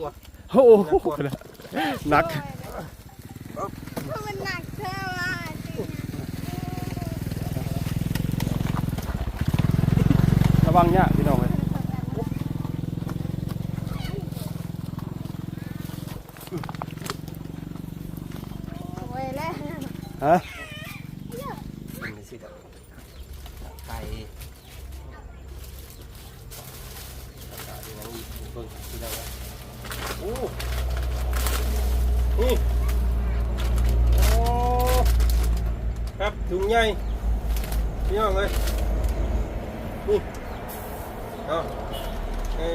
ໂອ້ໂຫ ໜັກ ມັນໜັກແທ້ວ່າ ລະວັງຍາກພີ່ນ້ອງເອີຍ. ໂອ້ຍແລ້ວ ຮະ ເບິ່ງຊິດອກ ໄກ່ ເບິ່ງພີ່ນ້ອງ ໂອ້ ນີ້ ໂອ້ ຄັບ ຖົງໃຫຍ່ພີ່ນ້ອງເອີຍ ນີ້ ເນາະ ເອີ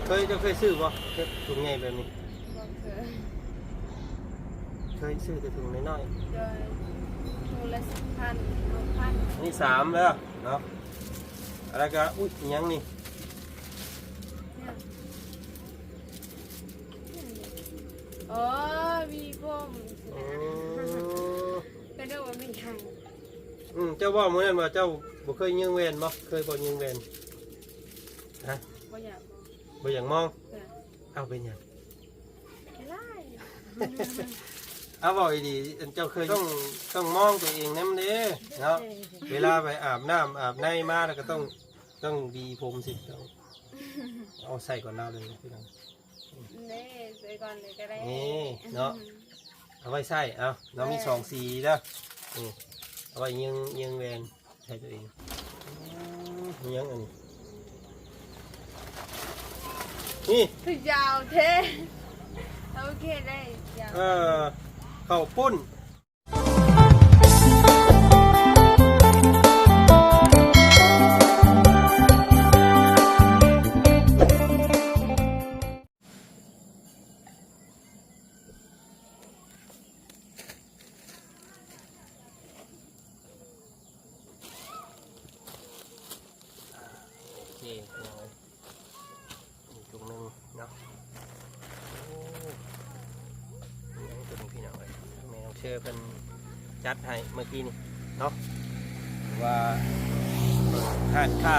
ເຄີຍ ເຈົ້າເຄີຍຊື້ບໍ່ ຖົງໃຫຍ່ແບບນີ້? ບໍ່ເຄີຍ ເຄີຍຊື້ແຕ່ຖົງນ້ອຍໆ ໂດຍ ຖົງລະສິບພັນ ຫົກພັນ ອັນນີ້ສາມແລ້ວເນາະ ແລ້ວກໍ ອຸ້ຍ ອີຫຍັງນີ້? ຫຍັງ? ອໍ ຫວີຜົມ ອືມ ກະນຶກວ່າມີຫຍັງ ອືມ ເຈົ້າເວົ້າມື້ນັ້ນວ່າເຈົ້າບໍ່ເຄີຍຍິງແວ່ນບໍ່? ເຄີຍບໍ່ຍິງແວ່ນ? ຮະ? ບໍ່ຢາກ ບໍ່ຢາກມອງ ເອີ ເອົາ ເປັນຫຍັງ? ຂີ້ລ້າຍ ເອົາ ເວົ້າອີ່ຫຼີ ອັນເຈົ້າເຄີຍ ຕ້ອງ ຕ້ອງມອງຕົວເອງນຳເດ້ເນາະ ເວລາໄປອາບນ້ຳອາບໃນມາແລ້ວກໍຕ້ອງ ຕ້ອງຫວີຜົມຊິ ຕ້ອງ ເອົາໃສ່ກ່ອນລາວເລີຍພີ່ນ້ອງ ເດ້ ໃສ່ກ່ອນເລີຍກໍໄດ້ ນີ້ເນາະ ເອົາໄວ້ໃຊ້ ເອົາ ນ້ອງມີສອງສີເດີ ນີ້ ເອົາໄວ້ຍິງ ຍິງແວ່ນໃຫ້ຕົວເອງ ອືມ ອີຫຍັງອັນນີ້? ນີ້ ຄືຍາວແທ້ ໂອເຄ ໄດ້ ຍາວ ເອີ ເຂົ້າປຸ້ນ. ໂອເຄ ພີ່ນ້ອງເອີຍ ອີກຖົງໜຶ່ງເນາະ ໂອ້ ອີຫຍັງຕົວນີ້ພີ່ນ້ອງເອີຍ ແມ່ນ້ອງເຊີເພິ່ນຈັດໃຫ້ເມື່ອກີ້ນີ້ເນາະ ວ່າຮ້ານຄ້າ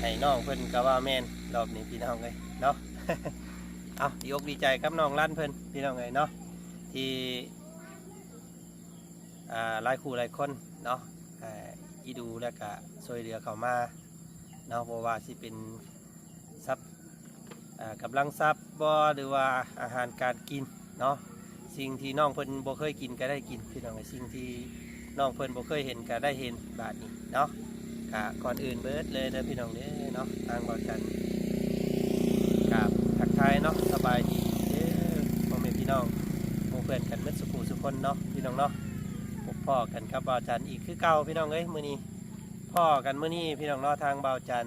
ໃຫ້ນ້ອງເພິ່ນກໍວ່າແມ່ນ ລອບນີ້ພີ່ນ້ອງເອີຍເນາະ ເອົາ ດີອົກດີໃຈກັບນ້ອງລັນເພິ່ນພີ່ນ້ອງເອີຍເນາະ ທີ່ ອ່າ ຫຼາຍຄູ່ຫຼາຍຄົນເນາະ ເອີ ອີ່ດູ ແລ້ວກະຊ່ວຍເຫຼືອເຂົ້າມາເນາະ ບໍ່ວ່າຊິເປັນຊັບ ເອີ ກຳລັງຊັບບໍ ຫຼືວ່າອາຫານການກິນເນາະ ສິ່ງທີ່ນ້ອງເພິ່ນບໍ່ເຄີຍກິນກໍໄດ້ກິນ ພີ່ນ້ອງເອີຍ ສິ່ງທີ່ນ້ອງເພິ່ນບໍ່ເຄີຍເຫັນກໍໄດ້ເຫັນບາດນີ້ເນາະ ກະກ່ອນອື່ນເບີດເລີຍເດີພີ່ນ້ອງເດີເນາະ ທາງບ່າວຈັນກາບທັກທາຍເນາະ ສະບາຍດີເດີພໍ່ແມ່ພີ່ນ້ອງ ໝູ່ເພື່ອນກັນໝົດສູ່ຜູ້ສູ່ຄົນເນາະ ພີ່ນ້ອງເນາະ ພົບພໍ້ກັນກັບບ່າວຈັນອີກຄືເກົ່າ ພີ່ນ້ອງເອີຍ ມື້ນີ້ພໍ້ກັນມື້ນີ້ ພີ່ນ້ອງເນາະ ທາງບ່າວຈັນ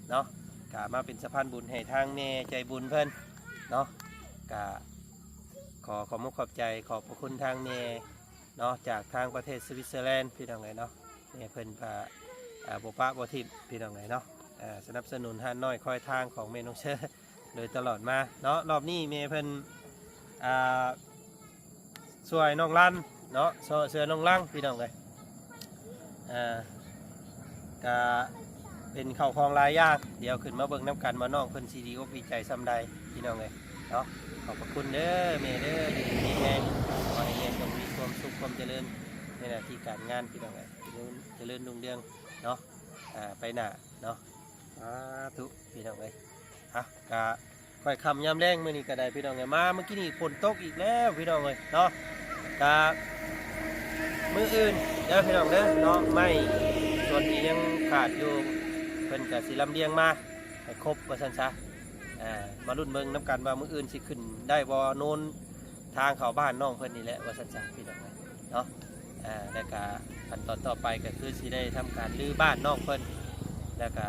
ເນາະ ກະມາເປັນສະພານບຸນໃຫ້ທາງແມ່ໃຈບຸນເພິ່ນເນາະ ກະຂໍຂອບມຸກຂອບໃຈ ຂອບພະຄຸນທາງແມ່ເນາະ ຈາກທາງປະເທດສະວິດເຊີແລນ ພີ່ນ້ອງເອີຍເນາະ ແມ່ເພິ່ນກະ ອ່າ ບໍ່ປະບໍ່ຖິ້ມ ພີ່ນ້ອງເອີຍເນາະ ອ່າ ສະໜັບສະໜູນຮ້ານນ້ອຍຄອຍທາງຂອງແມ່ນ້ອງເຊີ ໂດຍຕະຫຼອດມາເນາະ ລອບນີ້ແມ່ເພິ່ນ ອ່າ ຊ່ວຍນ້ອງລັນເນາະ ຊ່ວຍ ຊ່ວຍນ້ອງລັນ ພີ່ນ້ອງເອີຍ ອ່າ ກະເປັນເຂົ້າຂອງຫຼາຍຢ່າງ ດຽວຂຶ້ນມາເບິ່ງນຳກັນວ່ານ້ອງເພິ່ນຊິດີອົກດີໃຈສ່ຳໃດ ພີ່ນ້ອງເອີຍເນາະ ຂອບພະຄຸນເດີແມ່ເດີ ຢູ່ດີມີແຮງ ຂໍໃຫ້ແມ່ຈົ່ງມີຄວາມສຸກຄວາມຈະເລີນໃນໜ້າທີ່ການງານ ພີ່ນ້ອງເອີຍ ຈະເລີນ ຈະເລີນຮຸ່ງເຮືອງເນາະ ອ່າ ໄປໜ້າເນາະ ສາທຸ ພີ່ນ້ອງເອີຍ ອ່ະ ກະຄ່ອຍຄ່ຳຍາມແລງມື້ນີ້ກໍໄດ້ ພີ່ນ້ອງເອີຍ ມາມື້ກີ້ນີ້ຝົນຕົກອີກແລ້ວ ພີ່ນ້ອງເອີຍເນາະ ກະມື້ອື່ນເດີ ພີ່ນ້ອງເດີເນາະ ໄມ້ສ່ວນທີ່ຍັງຂາດຢູ່ ເພິ່ນກະຊິລຳລຽງມາໃຫ້ຄົບວ່າຊັ້ນຊະ ອ່າ ມາລຸ້ນເບິ່ງນຳກັນວ່າມື້ອື່ນຊິຂຶ້ນໄດ້ບໍ່ ໂນນ ທາງເຂົ້າບ້ານນ້ອງເພິ່ນນີ້ແຫຼະວ່າຊັ້ນຊະ ພີ່ນ້ອງເອີຍເນາະ ອ່າ ແລ້ວກະຂັ້ນຕອນຕໍ່ໄປກໍຄືຊິໄດ້ທຳການຮື້ບ້ານນ້ອງເພິ່ນ ແລ້ວກະ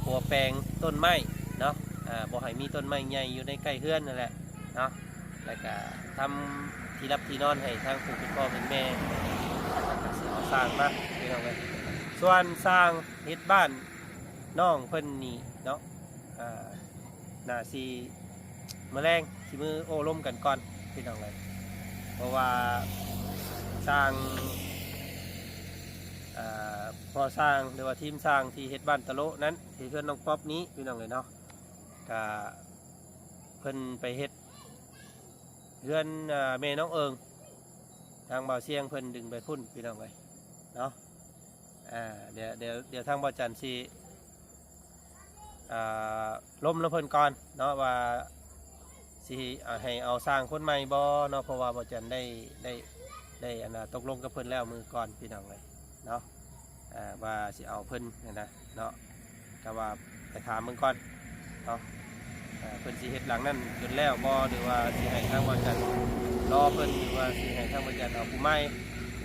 ປົວແປງຕົ້ນໄມ້ເນາະ ອ່າ ບໍ່ໃຫ້ມີຕົ້ນໄມ້ໃຫຍ່ຢູ່ໃນໃກ້ເຮືອນນັ້ນແຫຼະເນາະ ແລ້ວກະທຳທີ່ຫຼັບທີ່ນອນໃຫ້ທາງຜູ້ເປັນພໍ່ເປັນແມ່ ແລ້ວກະຊິເອົາຊ່າງມາ ພີ່ນ້ອງເອີຍ ສ່ວນຊ່າງເຮັດບ້ານ ນ້ອງເພິ່ນນີ້ເນາະ ອ່າ ໜ້າຊິມື້ແລງຊິມື້ໂອ້ລົມກັນກ່ອນ ພີ່ນ້ອງເອີຍ ເພາະວ່າຊ່າງ ອ່າ ພໍ່ຊ່າງ ຫຼືວ່າທີມຊ່າງທີ່ເຮັດບ້ານຕະໂລະນັ້ນ ທີ່ເຮືອນນ້ອງປັອບນີ້ ພີ່ນ້ອງເອີຍເນາະ ກະ ເພິ່ນໄປເຮັດເຮືອນ ອ່າ ແມ່ນ້ອງເອີງ ທາງບ່າວຊຽງເພິ່ນດຶງໄປພຸ້ນ ພີ່ນ້ອງເອີຍເນາະ. ອ່າ ດຽວ ດຽວ ດຽວທາງບ່າວຈັນຊິ ອ່າ ລົມນຳເພິ່ນກ່ອນເນາະ ວ່າຊິ ອ່າ ໃຫ້ເອົາຊ່າງຄົນໃໝ່ບໍ່ເນາະ ເພາະວ່າບ່າວຈັນໄດ້ ໄດ້ ໄດ້ ອັນນ່າ ຕົກລົງກັບເພິ່ນແລ້ວມື້ກ່ອນ ພີ່ນ້ອງເອີຍເນາະ ອ່າ ວ່າຊິເອົາເພິ່ນຫັ້ນນະເນາະ. ກະວ່າໄປຖາມເບິ່ງກ່ອນເນາະ ເອີ ເພິ່ນຊິເຮັດຫຼັງນັ້ນຈົນແລ້ວບໍ່ ຫຼືວ່າຊິໃຫ້ທາງບ່າວຈັນລໍເພິ່ນ ຫຼືວ່າຊິໃຫ້ທາງບ່າວຈັນເອົາຜູ້ໃໝ່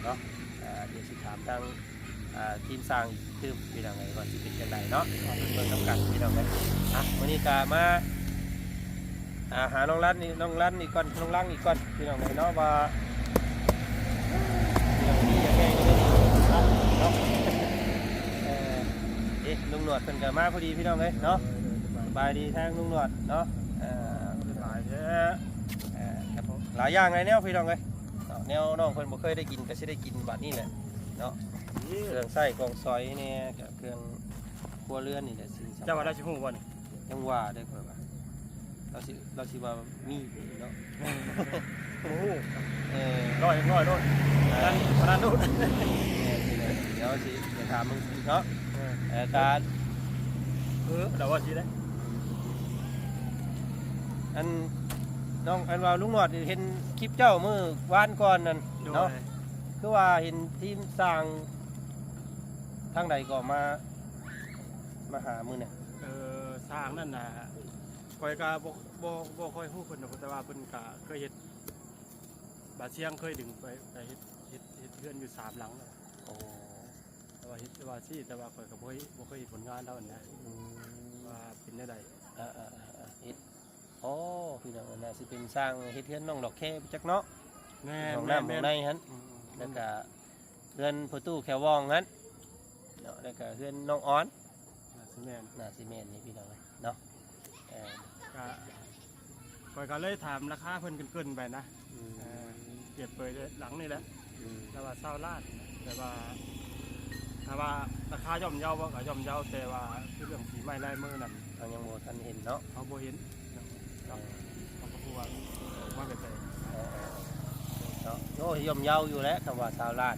ເນາະ. ອ່າ ດຽວຊິຖາມທາງ ອ່າ ທີມຊ່າງອີກຄື ພີ່ນ້ອງເອີຍ ວ່າຊິເປັນຈັ່ງໃດເນາະ ເບິ່ງນຳກັນ ພີ່ນ້ອງເອີຍ. ອ່ະ ມື້ນີ້ກະມາ ອ່າ ຫານ້ອງລັນນີ້ ນ້ອງລັນນີ້ກ່ອນ ນ້ອງລັງນີ້ກ່ອນ ພີ່ນ້ອງເອີຍເນາະ ວ່າ ພີ່ນ້ອງນີ້ຢາກແກ້ງຢູ່ເດ້ນີ້ເນາະ. ເອີ ເອະ ລຸງໜວດເພິ່ນກະມາພໍດີ ພີ່ນ້ອງເອີຍເນາະ. ສະບາຍດີທາງລຸງໜວດເນາະ. ເອີ ຫຼາຍຢ່າງຫຼາຍແນວ ພີ່ນ້ອງເອີຍເນາະ ແນວນ້ອງເພິ່ນບໍ່ເຄີຍໄດ້ກິນກະຊິໄດ້ກິນບາດນີ້ແຫຼະເນາະ. ເຄື່ອງໃຊ້ຂອງສອຍແດ່ ກະເຄື່ອງຄົວເຮືອນນີ້ແຫຼະ ສິ່ງສຳຄັນ. ເຈົ້າວ່າລາວຊິຮູ້ບໍ່ນີ້? ຍັງວ່າເດ້ ຂ້ອຍວ່າ ລາວຊິ ລາວຊິວ່າມີເນາະ. ໂອ້ໂຫ ເອີ ຮ້ອຍ ຮ້ອຍໂລດ ເອີ ນັ້ນ ເທົ່ານັ້ນໂລດ. ແມ່ນ ດຽວຊິໄປຖາມເບິ່ງເນາະ. ເອີ ເອີ ກະ ເອີ ລາວວ່າຊິໄດ້ ອັນ ນ້ອງ ອັນວ່າລຸງໜວດເຫັນຄລິບເຈົ້າມື້ວານກ່ອນນັ້ນເນາະ ຄືວ່າເຫັນທີມຊ່າງທາງໃດກໍມາ ມາຫາມື້ນີ້? ເອີ ຊ່າງນັ້ນນະ ຂ້ອຍກະບໍ່ ບໍ່ ບໍ່ຄ່ອຍຮູ້ເພິ່ນດອກ ແຕ່ວ່າເພິ່ນກະເຄີຍເຮັດ ບ່າວຊຽງເຄີຍດຶງໄປ ໄປເຮັດ ເຮັດ ເຮັດເຮືອນຢູ່ສາມຫຼັງແລ້ວ. ໂອ້ ແຕ່ວ່າເຮັດ ແຕ່ວ່າຊີ້ ແຕ່ວ່າຂ້ອຍກະບໍ່ເຄີຍ ບໍ່ເຄີຍເຫັນຜົນງານລາວຫັ້ນນະ ອືມ ວ່າເປັນແນວໃດ. ເອີ ເອີ ເອີ ເຮັດ ອໍ ພີ່ນ້ອງ ໜ້າຊິເປັນຊ່າງເຮັດເຮືອນນ້ອງດອກແຄໄປຈັກເນາະ. ແມ່ນ ຫ້ອງນ້ຳ ແມ່ນ ຫ້ອງໃນຫັ້ນ ອືມ ແລ້ວກະເຮືອນພໍ່ຕູ້ແຂວວອງຫັ້ນເນາະ ແລ້ວກະເຮືອນນ້ອງອອນ ໜ້າຊິແມ່ນ ໜ້າຊິແມ່ນນີ້ ພີ່ນ້ອງເອີຍເນາະ. ເອີ ກະ ຂ້ອຍກະເລີຍຖາມລາຄາເພິ່ນເກີນໆໄປນະ ອືມ ເອີ ປຽບເປີຍຫຼັງນີ້ແຫຼະ ອືມ ແຕ່ວ່າຊາວລ້ານ ແຕ່ວ່າ ຖ້າວ່າລາຄາຍ່ອມເຍົາບໍ່ ກະຍ່ອມເຍົາ ແຕ່ວ່າຄືເລື່ອງສີໄມ້ລາຍມືນັ້ນ ເຮົາຍັງບໍ່ທັນເຫັນເນາະ ເຮົາບໍ່ເຫັນເນາະ ເອີ ເຮົາກະບໍ່ຮູ້ວ່າອອກມາແບບໃດ ເອີ ເນາະ. ໂອ້ຍ ຍ່ອມເຍົາຢູ່ແຫຼະ ຄຳວ່າຊາວລ້ານ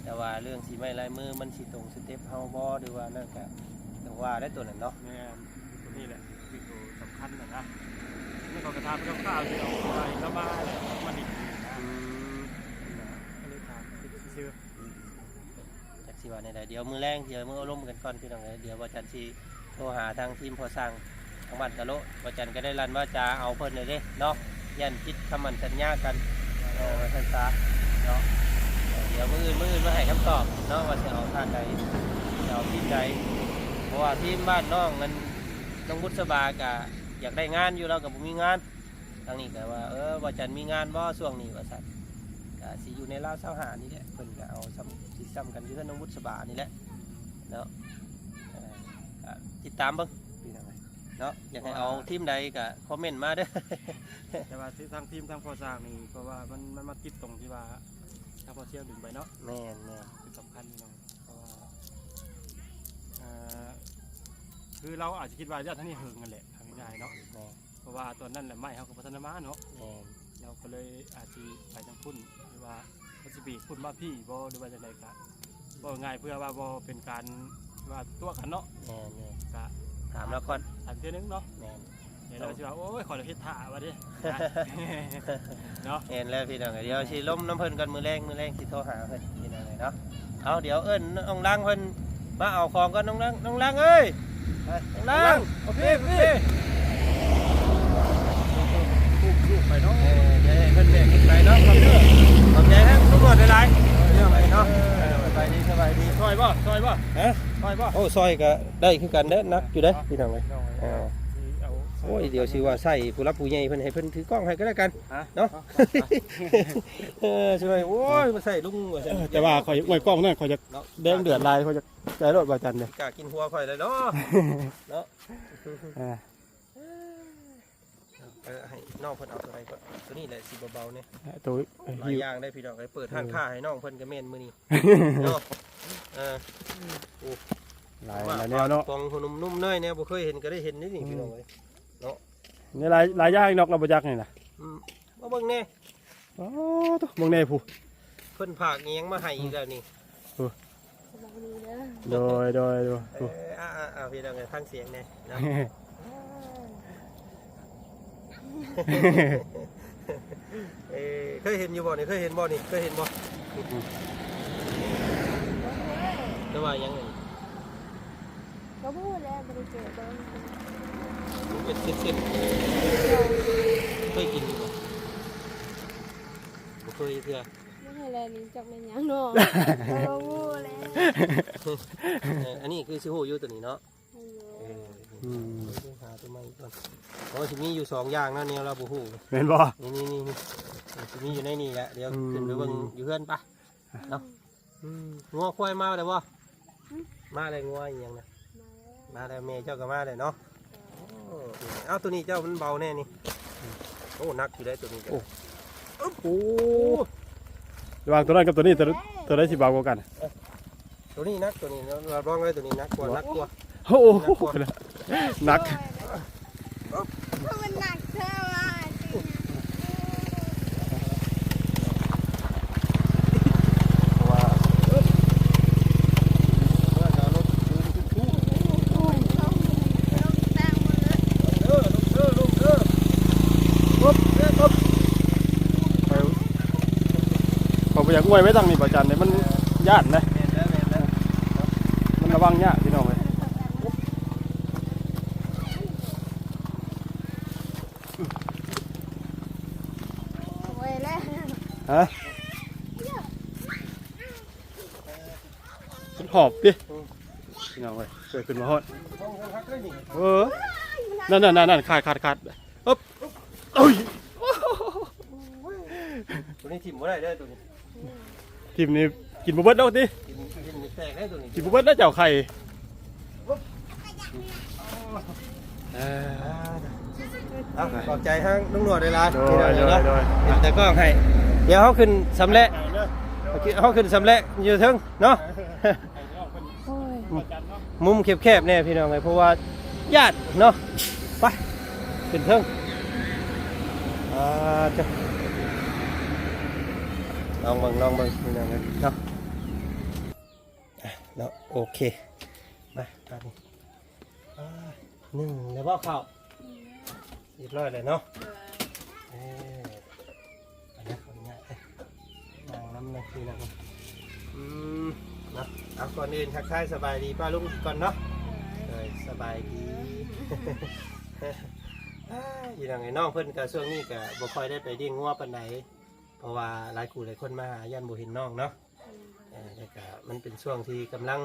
ແຕ່ວ່າເລື່ອງສີໄມ້ລາຍມືມັນຊິຕົງສະເຕັບເຮົາບໍ່ ຫຼືວ່ານັ້ນກະ ຈັ່ງວ່າໄດ້ໂຕນັ້ນເນາະ. ແມ່ນ ໂຕນີ້ແຫຼະຄືໂຕສຳຄັນນະນະ ນີ້ເຂົາກະຖາມຄາວໆ ຊິເອົາລະມາແຫຼະ ມາຫຼິ້ນນະ ອືມ ກະເລີຍຖາມຊື່ໆ ອືມ ຈັກຊິວ່າແນວໃດ ດຽວມື້ແລງ ດຽວມື້ໂອ້ລົມກັນກ່ອນ ພີ່ນ້ອງເອີຍ. ດຽວບ່າວຈັນຊິໂທຫາທາງທີມກໍ່ສ້າງທາງບ້ານກະໂລະ ບ່າວຈັນກະໄດ້ລັນວາຈາເອົາເພິ່ນແລ້ວເດ້ເນາະ ຢ້ານຜິດຄຳໝັ້ນສັນຍາກັນ ເອີ ວ່າຊັ້ນຊະເນາະ. ເອີ ດຽວມື້ອື່ນ ມື້ອື່ນມາໃຫ້ຄຳຕອບເນາະ ວ່າຊິເອົາທ່ານໃດ ຊິເອົາທີມໃດ ເພາະວ່າທີມບ້ານນ້ອງນັ້ນ ນ້ອງບຸດສະບາກະຢາກໄດ້ງານຢູ່ ລາວກະບໍ່ມີງານ. ທາງນີ້ກະວ່າ ເອີ ບ່າວຈັນມີງານບໍ່ຊ່ວງນີ້ ວ່າຊັ້ນ ກະຊິຢູ່ໃນລາວຊາວຫ້ານີ້ແຫຼະ ເພິ່ນກະເອົາຊ່ຳ ຊິຊ່ຳກັນຢູ່ເຮືອນນ້ອງບຸດສະບານີ້ແຫຼະເນາະ. ເອີ ກະຕິດຕາມເບິ່ງ ພີ່ນ້ອງເອີຍເນາະ ຢາກໃຫ້ເອົາທີມໃດກະຄອມເມັ້ນມາເດີ. ແຕ່ວ່າທາງທີມທາງກໍ່ສ້າງນີ້ ເພາະວ່າມັນ ມັນມາຕິດຕົງທີ່ວ່າທາງພໍ່ຊຽງດຶງໄປເນາະ. ແມ່ນໆ ຄືສຳຄັນເນາະ ເພາະວ່າ ເອີ ຄືລາວອາດຈະຄິດວ່າຢ້ານທາງນີ້ເຫິງຫັ້ນແຫຼະ ເອົາງ່າຍໆເນາະ ແມ່ນ ເພາະວ່າຕອນນັ້ນແຫຼະໄມ້ເຮົາກະບໍ່ທັນໄດ້ມາເນາະ. ແມ່ນ ລາວກະເລີຍອາດຊິໄປທາງພຸ້ນ ຫຼືວ່າເຮົາຊິໄປພຸ້ນມາພີ້ບໍ່ ຫຼືວ່າຈັ່ງໃດກະ ເວົ້າງ່າຍເພື່ອວ່າບໍ່ເປັນການວ່າຕົວະກັນເນາະ. ແມ່ນໆ ກະຖາມລາວກ່ອນ ຖາມເທື່ອໜຶ່ງເນາະ. ແມ່ນ ແລ້ວລາວຊິວ່າ ໂອ້ຍ ຂ້ອຍລະເຮັດຖ້າວ່າເດ້ ເນາະ. ແມ່ນແລ້ວພີ່ນ້ອງ ດຽວຊິລົມນຳເພິ່ນກ່ອນ ມື້ແລງ ມື້ແລງຊິໂທຫາເພິ່ນ ພີ່ນ້ອງເອີຍເນາະ. ເອົາ ດຽວເອີ້ນນ້ອງລັງເພິ່ນມາເອົາຂອງກ່ອນ ນ້ອງລັງ ນ້ອງລັງເອີຍ ນ້ອງລັງ ໂອເຄ ໂອເຄ ລູກໄປເນາະ. ເອີ ດຽວໃຫ້ເພິ່ນແບກຂຶ້ນໄປເນາະ. ຂອບໃຈທາງຕຳຫຼວດຫຼາຍໆ ເອີ ເນາະ. ສະບາຍດີ ສະບາຍດີ. ຊ່ອຍບໍ່ ຊ່ອຍບໍ່ ຮະ ຊ່ອຍບໍ່? ໂອ້ ຊ່ອຍກະໄດ້ຄືກັນເດ້ ໜັກຢູ່ເດ້ ພີ່ນ້ອງເອີຍ. ເອີ ໂອ້ຍ ດຽວຊິວ່າໃສ່ຜູ້ຫຼັກຜູ້ໃຫຍ່ເພິ່ນ ໃຫ້ເພິ່ນຖືກ້ອງໃຫ້ກະແລ້ວກັນ ຮະ ເນາະ. ເອີ ຊ່ວຍ ໂອ້ຍ ມາໃສ່ລຸງວ່າຊັ້ນ. ເອີ ແຕ່ວ່າຂ້ອຍອວຍກ້ອງນັ້ນ ຂ້ອຍຢາກ ເນາະ ແດງເດືອດຫຼາຍ ຂ້ອຍຢາກໃສ່ໂລດວ່າຈັ່ງເດ້. ກະກິນຫົວຂ້ອຍແລ້ວເນາະ ເນາະ. ເອີ ເອີ ໃຫ້ນ້ອງເພິ່ນເອົາໂຕໃດກ່ອນ ໂຕນີ້ແຫຼະຊິເບົາໆແດ່. ໂຕ ຫຼາຍຢ່າງເດ້ພີ່ນ້ອງເອີຍ ເປີດຮ້ານຄ້າໃຫ້ນ້ອງເພິ່ນກະແມ່ນມື້ນີ້ເນາະ. ເອີ ໂອ້ ຫຼາຍແນວເນາະ ຂອງໜຸ່ມໆເນຍ ແນວບໍ່ເຄີຍເຫັນກະໄດ້ເຫັນນີ້ ອືມ ພີ່ນ້ອງເອີຍເນາະ. ນີ້ຫຼາຍ ຫຼາຍຢ່າງ ນອກລະບໍ່ຈັກນີ້ນະ. ອືມ ມາເບິ່ງແດ່. ອໍ ໂທ້ ເບິ່ງແດ່ຜູ້ ເພິ່ນຝາກອີ່ຫຍັງມາໃຫ້ອີກແລ້ວນີ້. ໂອ້ ສະບາຍດີເດີ. ໂດຍ ໂດຍ ໂດຍ. ເອີ ອ່າໆ ພີ່ນ້ອງເອີຍ ຟັງສຽງແດ່ເນາະ. ເອີ ເຄີຍເຫັນຢູ່ບໍ່ນີ້? ເຄີຍເຫັນບໍ່ນີ້? ເຄີຍເຫັນບໍ່? ອືມ ແຕ່ວ່າຫຍັງນີ້? ກໍບໍ່ຮູ້ແຫຼະ ບໍ່ໄດ້ເຈີເບິ່ງ. ເປັນເສັ້ນໆ ເຄີຍກິນຢູ່ບໍ່? ບໍ່ເຄີຍເທື່ອ. ບໍ່ເຄີຍແລະນີ້ ຈັກແມ່ນຫຍັງເນາະ. ກໍບໍ່ຮູ້ແຫຼະ. ເອີ ອັນນີ້ຄືຊິຮູ້ຢູ່ໂຕນີ້ເນາະ. ເອີ ອືມ ຫາໂຕໃໝ່ກ່ອນ. ໂອ້ ຊິມີຢູ່ສອງຢ່າງເນາະ ແນວລາວບໍ່ຮູ້. ແມ່ນບໍ່? ນີ້ໆໆ ຊິມີຢູ່ໃນນີ້ແຫຼະ. ດຽວ ອືມ ຂຶ້ນໄປເບິ່ງຢູ່ເຮືອນປະເນາະ. ອືມ ງົວຄວາຍມາແລ້ວບໍ່? ຫຶ? ມາແລ້ວ ງົວອີ່ຫຍັງນະ? ມາແລ້ວ ມາແລ້ວ ແມ່ເຈົ້າກໍມາແລ້ວເນາະ. ໂອ້ ເອົາ ໂຕນີ້ເຈົ້າມັນເບົາແນ່ນີ້. ໂອ້ ໜັກຢູ່ເດ້ໂຕນີ້. ໂອ້ ໂອ້ ລະຫວ່າງໂຕນັ້ນກັບໂຕນີ້ ໂຕ ໂຕໃດຊິເບົາກວ່າກັນ? ໂຕນີ້ໜັກ ໂຕນີ້ ຮັບຮອງເລີຍ ໂຕນີ້ໜັກກວ່າ ໜັກກວ່າ. ໂອ້ ໜັກກວ່າ ໜັກ. ໂອ້ຍ ມັນໜັກແທ້ວ່າ. ຂ້ອຍບໍ່ຢາກອວຍໄວ້ທາງນີ້ ບໍ່ຈັນເດ້ ມັນຢ້ານເດ້. ແມ່ນແລ້ວ ແມ່ນແລ້ວ ມັນລະວັງຍາກ ພີ່ນ້ອງເອີຍ. ໂອ້ຍແລ້ວ ຮະ ມັນຫອບຕິ ພີ່ນ້ອງເອີຍ. ຊ່ວຍຂຶ້ນມາຮອດ ເອີ ນັ້ນໆໆໆ ຂາດໆໆ. ອຶບ ໂອ້ຍ ໂຕນີ້ຖິ້ມບໍ່ໄດ້ເດີ ໂຕນີ້ ຖິ້ມນີ້ກິນບໍ່ເບິດດອກຕິ. ກິນ ກິນແຕກເດ້ໂຕນີ້ ກິນບໍ່ເບິດແລ້ວເຈົ້າໄຂ່. ເອີ ເອົາ ຂອບໃຈທາງລຸງໜວດຫຼາຍໆ ໂດຍ ພີ່ນ້ອງເອີຍເນາະ ໂດຍ ໂດຍ ເປັນຕາກ້ອງໃຫ້. ດຽວເຮົາຂຶ້ນຊຳແລະ ເຮົາຂຶ້ນຊຳແລະຢູ່ເທິງເນາະ. ໂອ້ຍ ມຸມແຄບໆແດ່ພີ່ນ້ອງເອີຍ ເພາະວ່າຢ້ານເນາະ. ໄປ ຂຶ້ນເທິງ. ອ່າ ເຈົ້າ ລອງເບິ່ງ ລອງເບິ່ງພີ່ນ້ອງເອີຍເນາະ. ອ່ະ ເນາະ ໂອເຄ ມາ ບາດນີ້ ອ່າ ໜຶ້ງແລ້ວບໍ່ເຂົ້າ? ໜຶ້ງແລ້ວ ຮຽບຮ້ອຍແລ້ວເນາະ. ໂດຍ ເອີ ອັນນີ້ຂໍອະນຸຍາດເດີ ນັ່ງນຳ ນັ່ງທີ່ນັ່ງ. ອືມ ເນາະ ເອົາ ກ່ອນອື່ນທັກທາຍສະບາຍດີປ້າລຸງກ່ອນເນາະ. ໂດຍ ໂດຍ ສະບາຍດີ. ອ່າ ຢູ່ນຳໄອ້ນ້ອງເພິ່ນກໍຊ່ວງນີ້ກໍບໍ່ຄ່ອຍໄດ້ໄປລ້ຽງງົວປານໃດ ເພາະວ່າຫຼາຍຄູ່ຫຼາຍຄົນມາຫາ ຢ້ານບໍ່ເຫັນນ້ອງເນາະ. ອືມ ເອີ ແລ້ວກະມັນເປັນຊ່ວງທີ່ກຳລັງ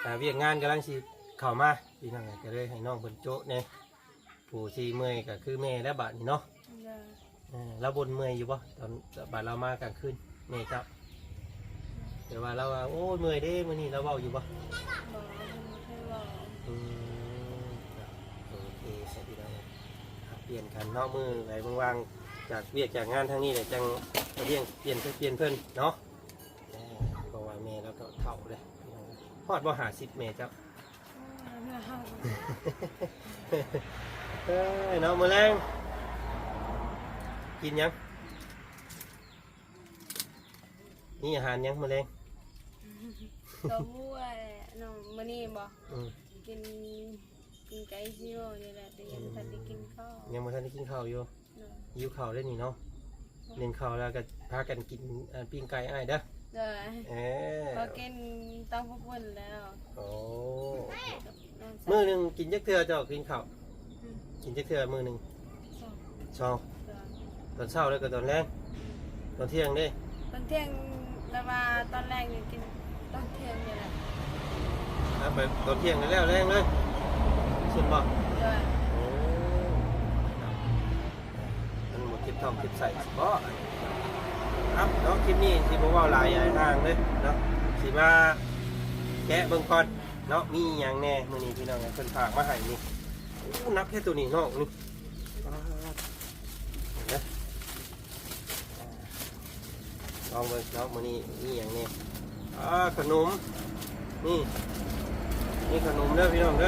ອ່າ ວຽກງານກຳລັງຊິເຂົ້າມາ ພີ່ນ້ອງ ກໍເລີຍໃຫ້ນ້ອງເພິ່ນໂຈະແດ່. ຜູ້ທີ່ເມື່ອຍກໍຄືແມ່ແລ້ວບາດນີ້ເນາະ. ໂດຍ ເອີ ລາວບໍ່ເມື່ອຍຢູ່ບໍ່ ຕອນບາດລາວມາກາງຄືນ ແມ່ເຈົ້າ? ແຕ່ວ່າລາວວ່າ ໂອ້ຍ ເມື່ອຍເດ້ມື້ນີ້ ລາວເວົ້າຢູ່ບໍ່? ບໍ່ ບໍ່ເຄີຍເວົ້າ. ອືມ ໂອເຄ ໃສ່ພີ່ນ້ອງ ອ່ະ ປ່ຽນກັນເນາະ ມື້ໃດວ່າງໆ ຈາກວຽກຈາກງານທາງນີ້ແຫຼະ ຈັ່ງປ່ຽນ ປ່ຽນ ປ່ຽນເພິ່ນເນາະ. ເອີ ເພາະວ່າແມ່ລາວກໍເຖົ້າເດ້ ຮອດບໍ່ ຫ້າສິບ ແມ່ເຈົ້າ? ເອີຍ ເນາະ ມື້ແລງກິນຫຍັງ? ມີອາຫານຫຍັງມື້ແລງ? ກໍຮູ້ແຫຼະເນາະ ມື້ນີ້ບໍ່? ອືມ ກິນ ກິນໄກ່ຊີໂຮ່ນີ້ແຫຼະ ແຕ່ຍັງບໍ່ທັນໄດ້ກິນເຂົ້າ. ຍັງບໍ່ທັນໄດ້ກິນເຂົ້າຢູ່? ໂດຍ ຫິວເຂົ້າເດ້ນີ້ເນາະ. ໂດຍ ໜຶ້ງເຂົ້າແລ້ວກໍພາກັນກິນ ອັນ ປີ້ງໄກ່ອ້າຍເດີ. ໂດຍ ເອີ ກໍກິນຕຳເຂົ້າປຸ້ນແລ້ວ. ໂອ້ ມື້ໜຶ່ງກິນຈັກເທື່ອເຈົ້າກິນເຂົ້າ? ອືມ ກິນຈັກເທື່ອມື້ໜຶ່ງ? ສອງ ສອງ ໂດຍ ຕອນເຊົ້າແລ້ວກໍຕອນແລງ? ຕອນທ່ຽງເດ້? ຕອນທ່ຽງ ແລ້ວວ່າຕອນແລງນີ້ກິນຕອນທ່ຽງນີ້ແຫຼະ. ແລ້ວໄປຕອນທ່ຽງແລ້ວແລງເລີຍ ຊັ້ນບໍ່? ໂດຍ ໂອ້ ມັນບໍ່ເຈັບທ້ອງເຈັບໄສ້ບໍ່? ເອົາເນາະ ຄລິບນີ້ຊິບໍ່ເວົ້າຫຼາຍຍາຍນາງເລີຍເນາະ ຊິມາແກະເບິ່ງກ່ອນເນາະ ມີຫຍັງແດ່ມື້ນີ້ ພີ່ນ້ອງ ເພິ່ນຝາກມາໃຫ້ນີ້. ໂອ້ ໜັກແທ້ໂຕນີ້ເນາະ ນີ້ ປາດ ເບິ່ງເດີ. ລອງເບິ່ງເນາະ ມື້ນີ້ມີຫຍັງແດ່. ອ່າ ຂະໜົມ ນີ້ ມີຂະໜົມເດີພີ່ນ້ອງເດີ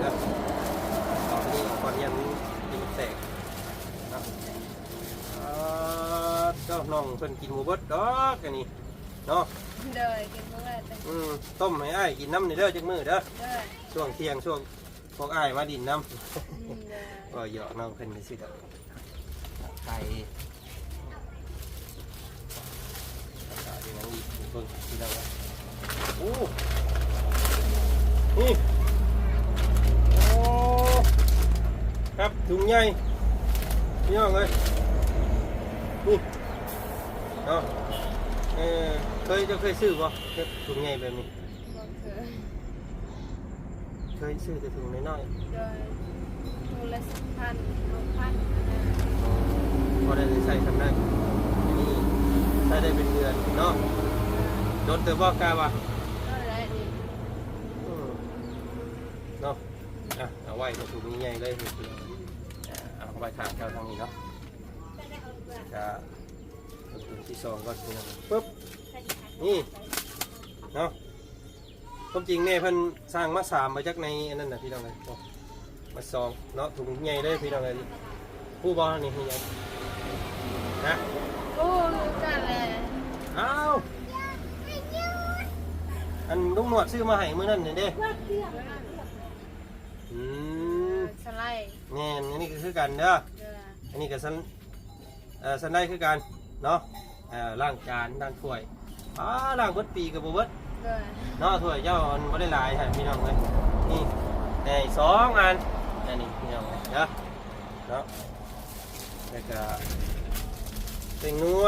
ເດີ ຂະ ແຕກເນາະ. ອ່າ ເຈົ້າ ນ້ອງເພິ່ນກິນບໍ່ເບິດດອກອັນນີ້ເນາະ. ໂດຍ ກິນບໍ່ເບິດ. ອືມ ຕົ້ມໃຫ້ອ້າຍກິນນຳນີ້ເດີ ຈັກມື້ເດີ. ໂດຍ ຊ່ວງທ່ຽງ ຊ່ວງພວກອ້າຍມາດິນນຳ. ອືມ ໂດຍ ເວົ້າຫຍອກນ້ອງເພິ່ນຊື່ໆດອກ. ໄກ່ ເບິ່ງພີ່ນ້ອງເອີຍ. ໂອ້ ນີ້ ໂອ້ ຄັບ ຖົງໃຫຍ່ພີ່ນ້ອງເອີຍ. ນີ້ເນາະ ເອີ ເຄີຍ ເຈົ້າເຄີຍຊື້ບໍ່ ເຮັດຖົງໃຫຍ່ແບບນີ້? ບໍ່ເຄີຍ. ເຄີຍຊື້ແຕ່ຖົງນ້ອຍໆ. ໂດຍ ຖົງລະສິບພັນ ຫົກພັນ ອັນນັ້ນ. ອໍ ພໍໄດ້ໃຊ້ສ່ຳນັ້ນ. ອັນນີ້ໃຊ້ໄດ້ເປັນເດືອນເນາະ. ດົນເຕີບບໍ່ ກະວ່າ? ໂດຍ ຫຼາຍເດ. ອືມ ເນາະ. ອ່ະ ເອົາໄວ້ ຖົງໃຫຍ່ເລີຍ ເອົາໄວ້ຖ້າເຈົ້າທາງນີ້ເນາະ. ກະເບິ່ງຖົງທີສອງກ່ອນພີ່ນ້ອງ. ປຶບ ນີ້ເນາະ. ຄວາມຈິງແມ່ເພິ່ນສັ່ງມາສາມ ມາຈາກໃນອັນນັ້ນນະພີ່ນ້ອງເອີຍ. ໂອ້ ມາສອງເນາະ ຖົງໃຫຍ່ເລີຍພີ່ນ້ອງເອີຍ. ຮູ້ບໍ່ນີ້ຄືຫຍັງ? ຮະ? ໂອ້ ຮູ້ຈັກແຫຼະ. ອ້າວ ອັນລຸງໜວດຊື້ມາໃຫ້ມື້ນັ້ນນີ້ເດ້. ອືມ ສະໄລ. ແມ່ນ ອັນນີ້ກໍຄືກັນເດີ. ເອີ ອັນນີ້ກໍສັນ ເອີ ສັນໄດຄືກັນເນາະ. ເອີ ລ້າງຈານ ລ້າງຖ້ວຍ. ອ້າ ລ້າງເບິດປີກໍບໍ່ເບິດ. ໂດຍ ເນາະ ຖ້ວຍເຈົ້າມັນບໍ່ໄດ້ຫຼາຍໃຫ້ພີ່ນ້ອງເອີຍ. ນີ້ ໃຫ້ສອງອັນ ອັນນີ້ພີ່ນ້ອງເອີຍເດີ ເນາະ. ແລ້ວກໍແປ້ງນົວ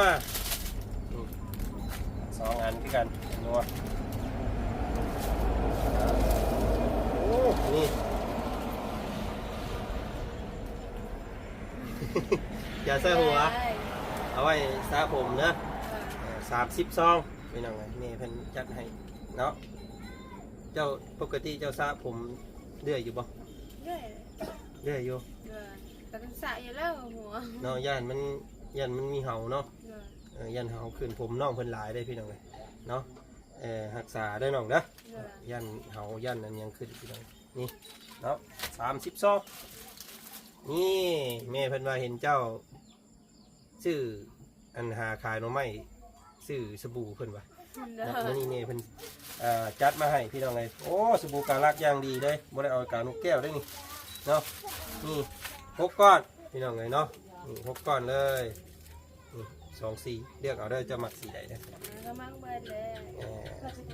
ນີ້ ສອງອັນຄືກັນ ແປ້ງນົວ. ໂອ້ ນີ້ ຢາສະຫົວ ເອົາໄວ້ສະຜົມເດີ. ເອີ ສາມສິບຊອງ ພີ່ນ້ອງເອີຍ ແມ່ເພິ່ນຈັດໃຫ້ເນາະ. ເຈົ້າ ປົກກະຕິເຈົ້າສະຜົມເລື້ອຍຢູ່ບໍ່? ເລື້ອຍ ເລື້ອຍຢູ່. ເອີ ກໍຕ້ອງສະຢູ່ແລ້ວຫົວເນາະ ຢ້ານມັນ ຢ້ານມັນມີເຫົາເນາະ. ເອີ ເອີ ຢ້ານເຫົາຂຶ້ນ ຜົມນ້ອງເພິ່ນຫຼາຍເດ້ພີ່ນ້ອງເອີຍເນາະ. ເອີ ຮັກສາເດີນ້ອງເດີ. ເອີ ຢ້ານເຫົາ ຢ້ານອັນຫຍັງຂຶ້ນພີ່ນ້ອງ. ນີ້ເນາະ ສາມສິບຊອງ. ນີ້ ແມ່ເພິ່ນວ່າເຫັນເຈົ້າ ຊື້ອັນຫາຂາຍໜໍ່ໄມ້ ຊື້ສະບູເພິ່ນວ່າ. ເນາະ ມື້ນີ້ແມ່ເພິ່ນ ເອີ ຈັດມາໃຫ້ພີ່ນ້ອງເອີຍ. ໂອ້ ສະບູກາລັກຢ່າງດີເລີຍ ບໍ່ໄດ້ເອົາກາວນົກແກ້ວເດ້ນີ້ເນາະ. ນີ້ ຫົກກ້ອນພີ່ນ້ອງເອີຍເນາະ. ນີ້ ຫົກກ້ອນເລີຍ. ນີ້ ສອງສີ ເລືອກເອົາເດີ ເຈົ້າມັກສີໃດເດີ. ເອີ ກໍມັກເບິດແຫຼະ. ເອີ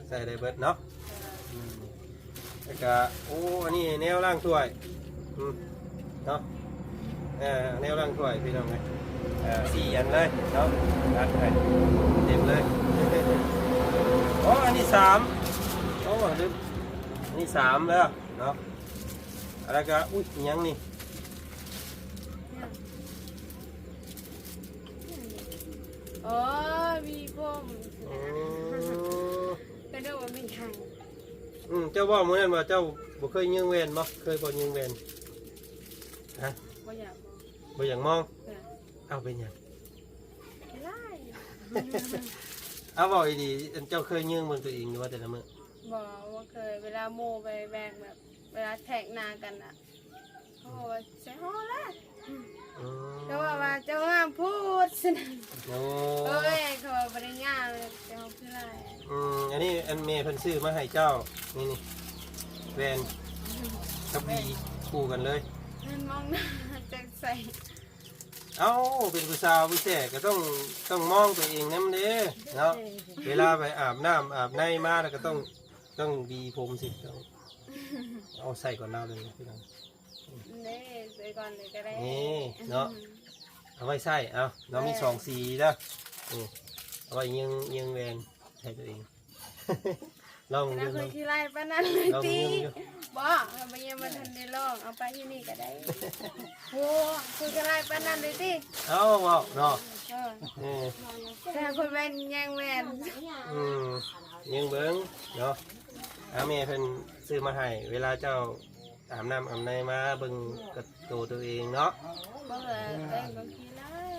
ໃສ່ໄດ້ເບິດເນາະ. ເອີ ອືມ ແລ້ວກະ ໂອ້ ອັນນີ້ແນວລ້າງຖ້ວຍ ອືມ ເນາະ. ເອີ ແນວລ້າງຖ້ວຍພີ່ນ້ອງເອີຍ. ເອີ ສີ່ອັນເລີຍເນາະ ຈັດໃຫ້ເຕັມເລີຍ. ໂອ້ ອັນນີ້ສາມ ໂອ້ ລືມ ອັນນີ້ສາມແລ້ວເນາະ. ແລ້ວກະ ອຸ້ຍ ອີຫຍັງນີ້? ອໍ ມີຜົມ. ໂອ້ ກໍນຶກວ່າມີຫຍັງ. ອືມ ເຈົ້າເວົ້າມື້ນັ້ນວ່າເຈົ້າບໍ່ເຄີຍຍິງແວ່ນບໍ່? ເຄີຍບໍ່ຍິງແວ່ນ? ຮະ? ບໍ່ຢາກມອງ. ບໍ່ຢາກມອງ? ເອີ ເອົ້າ ເປັນຫຍັງ? ຫຼາຍ. ເອົາ ເວົ້າອີ່ຫຼີ ອັນເຈົ້າເຄີຍຍິງເບິ່ງຕົວເອງຢູ່ບໍ່ແຕ່ລະມື້? ບໍ່ ບໍ່ເຄີຍ. ເວລາໝູ່ໄປແບກ ແບບ ເວລາແທກໜ້າກັນນະ ເຂົາວ່າໃສ່ຫໍແລ້ວ. ອືມ ເຂົາວ່າ ວ່າເຈົ້າງາມໂພດຊັ້ນ. ໂອ້ ໂອ້ຍ ເຂົາວ່າບໍ່ໄດ້ງາມ ເຈົ້າຄືຫຼາຍ. ອືມ ອັນນີ້ອັນແມ່ເພິ່ນຊື້ມາໃຫ້ເຈົ້າ ນີ້ ນີ້ ແວ່ນກັບຫວີຄູ່ກັນເລີຍ. ແມ່ນ ມອງໜ້າຈັກໃສ່. ເອົ້າ ເປັນຜູ້ສາວຜູ້ແຊກໍຕ້ອງ ຕ້ອງມອງຕົວເອງນຳເດ້ເນາະ. ເວລາໄປອາບນ້ຳອາບໃນມາແລ້ວກໍຕ້ອງ ຕ້ອງຫວີຜົມຊິຕ້ອງ ເອົາໃສ່ກ່ອນລາວເລີຍພີ່ນ້ອງ. ເດ້ ໃສ່ກ່ອນເລີຍກໍໄດ້. ນີ້ເນາະ ເອົາໄວ້ໃຊ້ ເອົາ ເຮົາມີສອງສີເດີ. ນີ້ ເອົາໄວ້ຍິງ ຍິງແວ່ນໃຫ້ຕົວເອງ. ລອງເບິ່ງ ເຮົາຄືຂີ້ຮ້າຍປານນັ້ນເລີຍຕິ? ບໍ່ ເຮົາບໍ່ຍັງບໍ່ທັນໄດ້ລອງ. ເອົາໄປຢູ່ນີ້ກໍໄດ້. ໂອ້ ຄືຂີ້ຮ້າຍປານນັ້ນເລີຍຕິ? ເອົາ ເວົ້າເນາະ. ເອີ ເອີ ແຕ່ເພິ່ນແວ່ນ ແຍ່ງແວ່ນ. ອືມ ຍິງເບິ່ງເນາະ. ອາ ແມ່ເພິ່ນຊື້ມາໃຫ້ ເວລາເຈົ້າ ອາບນ້ຳອາບໃນມາເບິ່ງກັບໂຕຕົວເອງເນາະ. ບໍ່ແຫຼະ ແຕ່ງກໍຂີ້ຮ້າຍ.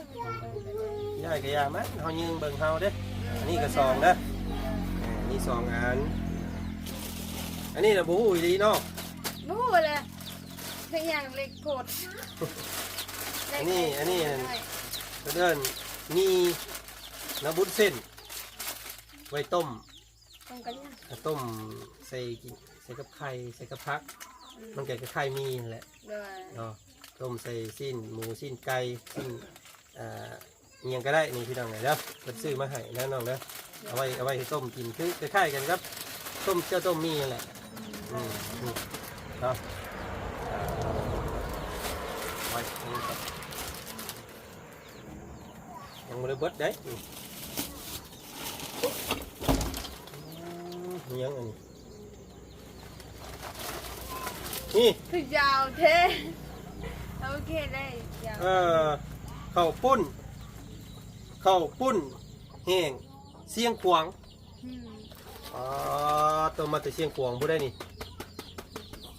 ຢ້ານກໍຢ່າມັນ ເຮົາຍິງເບິ່ງເຮົາເດ້. ອັນນີ້ກໍສອງເດີ ເອີ ນີ້ສອງອັນ. ອັນນີ້ນະບໍ່ຮູ້ອີ່ຫຼີເນາະ. ບໍ່ຮູ້ແຫຼະ ເປັນຫຍັງເລັກໂພດ. ອັນນີ້ ອັນນີ້ ອັນ ເພິ່ນເອີ້ນໝີ່ເນາະ ວຸ້ນເສັ້ນ ໄວ້ຕົ້ມ ຕົ້ມກັບຫຍັງ? ຕົ້ມໃສ່ກິນ ໃສ່ກັບໄຂ່ ໃສ່ກັບຜັກ ອືມ ມັນກໍຄ້າຍໆໝີ່ຫັ້ນແຫຼະ ໂດຍ ເນາະ ຕົ້ມໃສ່ຊີ້ນໝູ ຊີ້ນໄກ່ ຊີ້ນ ອ່າ ອີ່ຫຍັງກໍໄດ້ນີ້ພີ່ນ້ອງເອີຍເດີ ເພິ່ນຊື້ມາໃຫ້ນະນ້ອງເດີ ເອົາໄວ້ ເອົາໄວ້ໃຫ້ຕົ້ມກິນ ຄືຄ້າຍໆກັນກັບຕົ້ມເຈົ້າຕົ້ມໝີ່ຫັ້ນແຫຼະ ອືມ ອືມ ເນາະ ໄວ້ ຍັງບໍ່ໄດ້ເບິດເດ້ ອືມ ອີ່ຫຍັງອັນນີ້ ນີ້ ຄືຍາວແທ້ ໂອເຄ ໄດ້ຍາວ ເອີ ເຂົ້າປຸ້ນ ເຂົ້າປຸ້ນແຫ້ງຊຽງຂວາງ ອືມ ອໍ ໂຕມາແຕ່ຊຽງຂວາງພຸ້ນໄດ໋ນີ້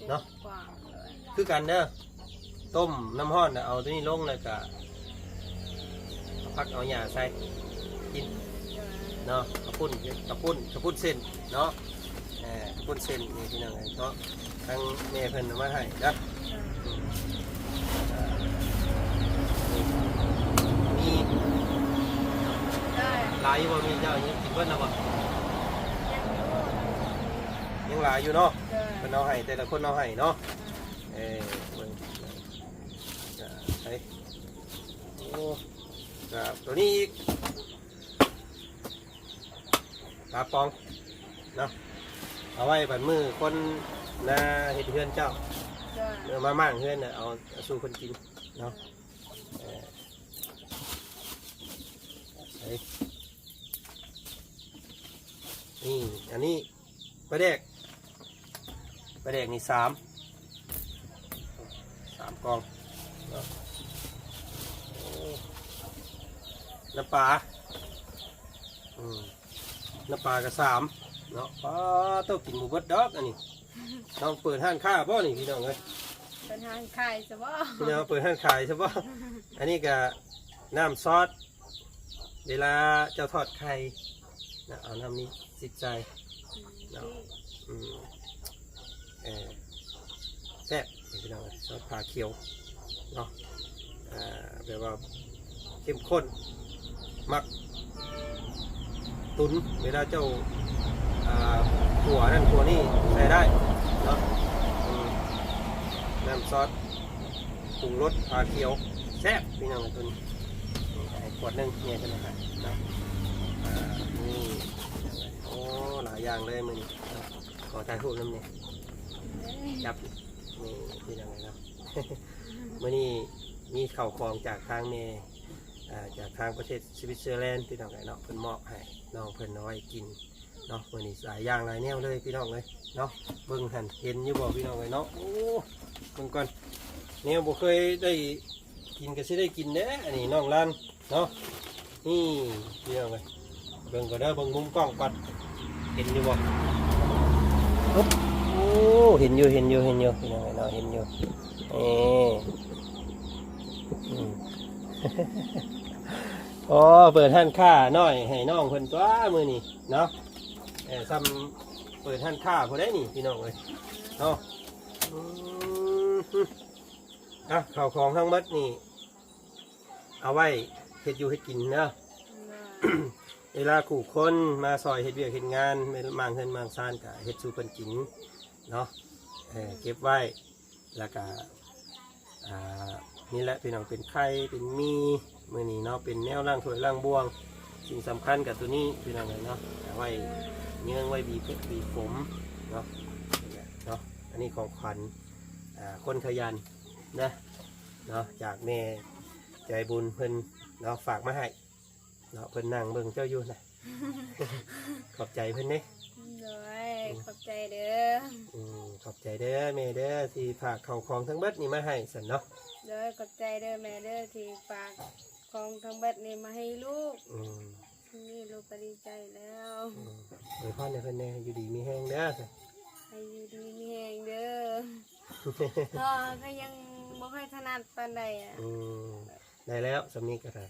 ເນາະ ຊຽງຂວາງເລີຍ ຄືກັນເດີ ຕົ້ມນ້ຳຮ້ອນນະ ເອົາໂຕນີ້ລົງ ແລ້ວກະເອົາຜັກເອົາຫຍ້າໃສ່ກິນ ເນາະ ເຂົ້າປຸ້ນ ເຂົ້າປຸ້ນ ເຂົ້າປຸ້ນເສັ້ນເນາະ ເອີ ເຂົ້າປຸ້ນເສັ້ນນີ້ພີ່ນ້ອງເອີຍເນາະ ທາງແມ່ເພິ່ນເອົາມາໃຫ້ເດີ ເອີ ມີ ໄດ້ ຫຼາຍຢູ່ບໍ່? ມີເຈົ້າຍັງກິນເບິດແລ້ວບໍ່? ຍັງຢູ່ ຍັງຫຼາຍຢູ່ເນາະ ເອີ ເພິ່ນເອົາໃຫ້ ແຕ່ລະຄົນເອົາໃຫ້ເນາະ ເອີ ເອີ ເບິ່ງ ໄປ ໂອ້ ກະໂຕນີ້ອີກ ປາປອງເນາະ ເອົາໄວ້ບັດມື້ຄົນມາເຮັດເຮືອນເຈົ້າ ໂດຍ ເມື່ອມາມ້າງເຮືອນນະ ເອົາ ເອົາສູ່ເພິ່ນກິນເນາະ ເອີ ນີ້ ອັນນີ້ ປາແດກ ປາແດກນີ້ສາມ ສາມກ່ອງເນາະ ໂອ້ ນ້ຳປາ ອືມ ນ້ຳປາກໍສາມເນາະ ປາໂຕ ກິນບໍ່ເບິດດອກອັນນີ້ ນ້ອງເປີດຮ້ານຄ້າບໍ່ນີ້ພີ່ນ້ອງເອີຍ? ເປີດຮ້ານຂາຍຊະບໍ່? ພີ່ນ້ອງເປີດຮ້ານຂາຍຊະບໍ່? ອັນນີ້ກໍນ້ຳຊອດ ເວລາເຈົ້າທອດໄຂ່ນະ ເອົານ້ຳນີ້ຊິດໃສ່ເນາະ ອືມ ເອີ ແຊບພີ່ນ້ອງເອີຍ ຊອດຜາຂຽວເນາະ ອ່າ ແບບວ່າເຂັ້ມຂຸ້ນ ມັກ ຕຸນ ເວລາເຈົ້າ ອ່າ ຂົ້ວນັ້ນຂົ້ວນີ້ໃສ່ໄດ້ເນາະ ອືມ ນ້ຳຊອດ ປຸງລົດ ຜາຂຽວ ແຊບພີ່ນ້ອງ ຕົວນີ້ ໃຫ້ຂວດໜຶ່ງ ເມຍເພິ່ນໃຫ້ເນາະ ອ່າ ນີ້ ໂອ້ ຫຼາຍຢ່າງເລີຍມື້ນີ້ເນາະ ຂໍຖ່າຍຮູບນຳແດ່ ຈັບ ນີ້ພີ່ນ້ອງເນາະ ມື້ນີ້ມີເຂົ້າຂອງຈາກທາງແມ່ ອ່າ ຈາກທາງປະເທດສະວິດເຊີແລນ ພີ່ນ້ອງເອີຍເນາະ ເພິ່ນມອບໃຫ້ນ້ອງເພິ່ນເອົາໄວ້ກິນ ເນາະ ມື້ນີ້ຫຼາຍຢ່າງຫຼາຍແນວເລີຍພີ່ນ້ອງເອີຍເນາະ ເບິ່ງຫັ້ນ ເຫັນຢູ່ບໍ່ພີ່ນ້ອງເອີຍເນາະ ໂອ້ ເບິ່ງກ່ອນ ແນວບໍ່ເຄີຍໄດ້ກິນກໍຊິໄດ້ກິນເດ້ ອັນນີ້ນ້ອງລານເນາະ ນີ້ພີ່ນ້ອງເອີຍ ເບິ່ງກ່ອນເດີ ເບິ່ງມຸມກ້ອງກ່ອນ ເຫັນຢູ່ບໍ່ ໂອ້ ເຫັນຢູ່ ເຫັນຢູ່ ເຫັນຢູ່ ພີ່ນ້ອງເອີຍເນາະ ເຫັນຢູ່ ເອີ ອືມ ໂອ້ ເປີດຮ້ານຄ້ານ້ອຍໃຫ້ນ້ອງເພິ່ນຕົວະມື້ນີ້ເນາະ ເອີ ຊ່ຳເປີດຮ້ານຄ້າຜູ້ໃດນີ້ພີ່ນ້ອງເອີຍເນາະ ອືມ ອ່ະ ເຂົ້າຂອງທັງໝົດນີ້ ເອົາໄວ້ເຮັດຢູ່ເຮັດກິນເດີ ເວລາຄູ່ຄົນມາຊ່ອຍເຮັດວຽກເຮັດງານ ມາມ້າງເຮືອນມ້າງຊານ ກະເຮັດສູ່ເພິ່ນກິນເນາະ ເອີ ເກັບໄວ້ ແລ້ວກະ ອ່າ ນີ້ແຫຼະພີ່ນ້ອງ ເປັນໄຂ່ ເປັນໝີ່ ມື້ນີ້ເນາະ ເປັນແນວລ້າງຖ້ວຍລ້າງບ່ວງ ສິ່ງສຳຄັນກໍຕົວນີ້ພີ່ນ້ອງເອີຍເນາະ ເອົາໄວ້ເຍີງໄວ້ບີເພັດບີຝົມເນາະ ນີ້ແຫຼະເນາະ ອັນນີ້ຂອງຂວັນ ອ່າ ຄົນຂະຫຍັນນະ ເນາະ ຈາກແມ່ໃຈບຸນເພິ່ນເນາະ ຝາກມາໃຫ້ ເນາະ ເພິ່ນນັ່ງເບິ່ງເຈົ້າຢູ່ນະ ຂອບໃຈເພິ່ນເດ້ ໂດຍ ອືມ ຂອບໃຈເດີ ອືມ ຂອບໃຈເດີແມ່ເດີ ທີ່ຝາກເຂົ້າຂອງທັງເບິດນີ້ມາໃຫ້ຊັ້ນເນາະ ໂດຍ ຂອບໃຈເດີແມ່ເດີ ທີ່ຝາກຂອງທັງເບິດນີ້ມາໃຫ້ລູກ ອືມ ນີ້ລູກກໍດີໃຈແລ້ວ ອືມ ອວຍພອນໃຫ້ເພິ່ນແດ່ ຢູ່ດີມີແຮງເດີ ໃຫ້ຢູ່ດີມີແຮງເດີ ເພາະກໍຍັງບໍ່ຄ່ອຍຖະໜັດປານໃດອະ ອືມ ໄດ້ແລ້ວ ສ່ຳນີ້ກໍໄດ້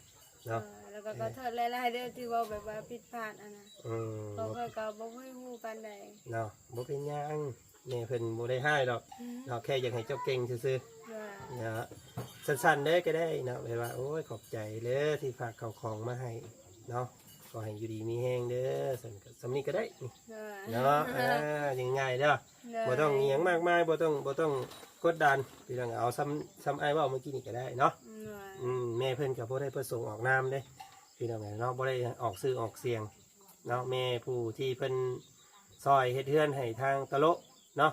ເນາະ ເອີ ແລ້ວກໍ ເອີ ຂໍໂທດຫຼາຍໆເດີ ທີ່ເວົ້າແບບວ່າຜິດພາດຫັ້ນນະ ອືມ ເພາະຂ້ອຍກໍບໍ່ຄ່ອຍຮູ້ປານໃດ ເນາະ ບໍ່ເປັນຫຍັງ ແມ່ເພິ່ນບໍ່ໄດ້ຮ້າຍດອກ ອືມ ເນາະ ແຄ່ຢາກໃຫ້ເຈົ້າເກັ່ງຊື່ ເນາະ ສັ້ນໆເດີກໍໄດ້ເນາະ ແບບວ່າ ໂອ້ຍ ຂອບໃຈເດີທີ່ຝາກເຂົ້າຂອງມາໃຫ້ເນາະ ຂໍໃຫ້ຢູ່ດີມີແຮງເດີ ຊັ້ນກໍ ສ່ຳນີ້ກໍໄດ້ນີ້ ເນາະ ອ່າ ງ່າຍໆເດີ ບໍ່ຕ້ອງອີ່ຫຍັງມາກມາຍ ບໍ່ຕ້ອງ ບໍ່ຕ້ອງກົດດັນ ພີ່ນ້ອງ ເອົາສ່ຳ ສ່ຳອ້າຍເວົ້າເມື່ອກີ້ນີ້ກໍໄດ້ເນາະ ອືມ ແມ່ເພິ່ນກໍບໍ່ໄດ້ປະສົງອອກນາມເດ້ພີ່ນ້ອງເອີຍເນາະ ບໍ່ໄດ້ອອກຊື່ອອກສຽງເນາະ ແມ່ຜູ້ທີ່ເພິ່ນຊ່ອຍເຮັດເຮືອນໃຫ້ທາງຕະໂລະເນາະ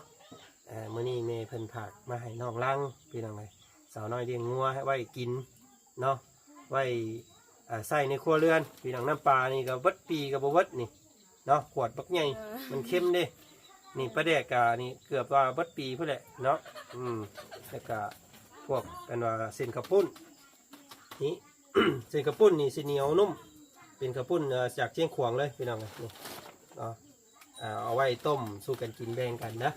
ເອີ ມື້ນີ້ແມ່ເພິ່ນຝາກມາໃຫ້ນ້ອງລັງ ພີ່ນ້ອງເອີຍ ສາວນ້ອຍລ້ຽງງົວໃຫ້ໄວ້ກິນ ເນາະ ໄວ້ ເອີ ໃຊ້ໃນຄົວເຮືອນ ພີ່ນ້ອງ ນ້ຳປານີ້ກໍເບິດປີກໍບໍ່ເບິດນີ້ເນາະ ຂວດບັກໃຫຍ່ ເອີ ມັນເຄັມເດ້ ນີ້ປາແດກກະນີ້ເກືອບວ່າເບິດປີພຸ້ນແຫຼະເນາະ ອືມ ແລ້ວກະພວກ ອັນວ່າເສັ້ນເຂົ້າປຸ້ນນີ້ ເສັ້ນເຂົ້າປຸ້ນນີ້ຊິໜຽວນຸ້ມ ເປັນເຂົ້າປຸ້ນ ເອີ ຈາກຊຽງຂວາງເລີຍ ພີ່ນ້ອງເອີຍ ນີ້ເນາະ. ອ່າ ເອົາໄວ້ຕົ້ມສູ່ກັນກິນແບ່ງກັນນະ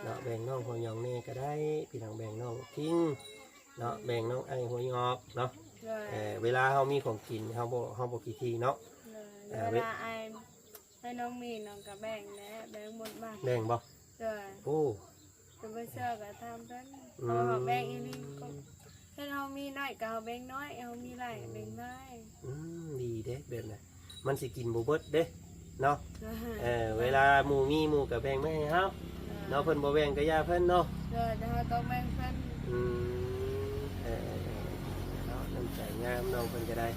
ເນາະ ແບ່ງນ້ອງຫົວຫຍອງແດ່ກໍໄດ້ ພີ່ນ້ອງ ແບ່ງນ້ອງພິງເນາະ ແບ່ງນ້ອງໄອຫົວຫຍອກເນາະ ເອີ ເວລາເຮົາມີຂອງກິນ ເຮົາບໍ່ ເຮົາບໍ່ຂີ້ຖີ່ເນາະ ເອີ ເວລາອ້າຍ ອ້າຍນ້ອງມີ ນ້ອງກໍແບ່ງແຫຼະ ແບ່ງໝົດບາດ ແບ່ງບໍ່? ໂດຍ ໂອ້ ກໍບໍ່ເຊື່ອກໍຖາມເພິ່ນ ອືມ ເຮົາແບ່ງອີ່ຫຼີ ກໍເພິ່ນ ເຮົາມີໜ້ອຍກໍເຮົາແບ່ງໜ້ອຍ ເຮົາມີຫຼາຍກໍແບ່ງຫຼາຍ ອືມ ດີເດ້ແບບນັ້ນ ມັນຊິກິນບໍ່ເບິດເດ້ເນາະ ເອີ ເວລາໝູ່ມີ ໝູ່ກໍແບ່ງມາໃຫ້ເຮົາເນາະ ເພິ່ນບໍ່ແບ່ງກໍຢ່າເພິ່ນເນາະ ເອີ ແຕ່ເຮົາຕ້ອງແບ່ງເພິ່ນ ອືມ ເອີ ເນາະ ນ້ຳໃຈງາມ ນ້ອງເພິ່ນກໍໄດ້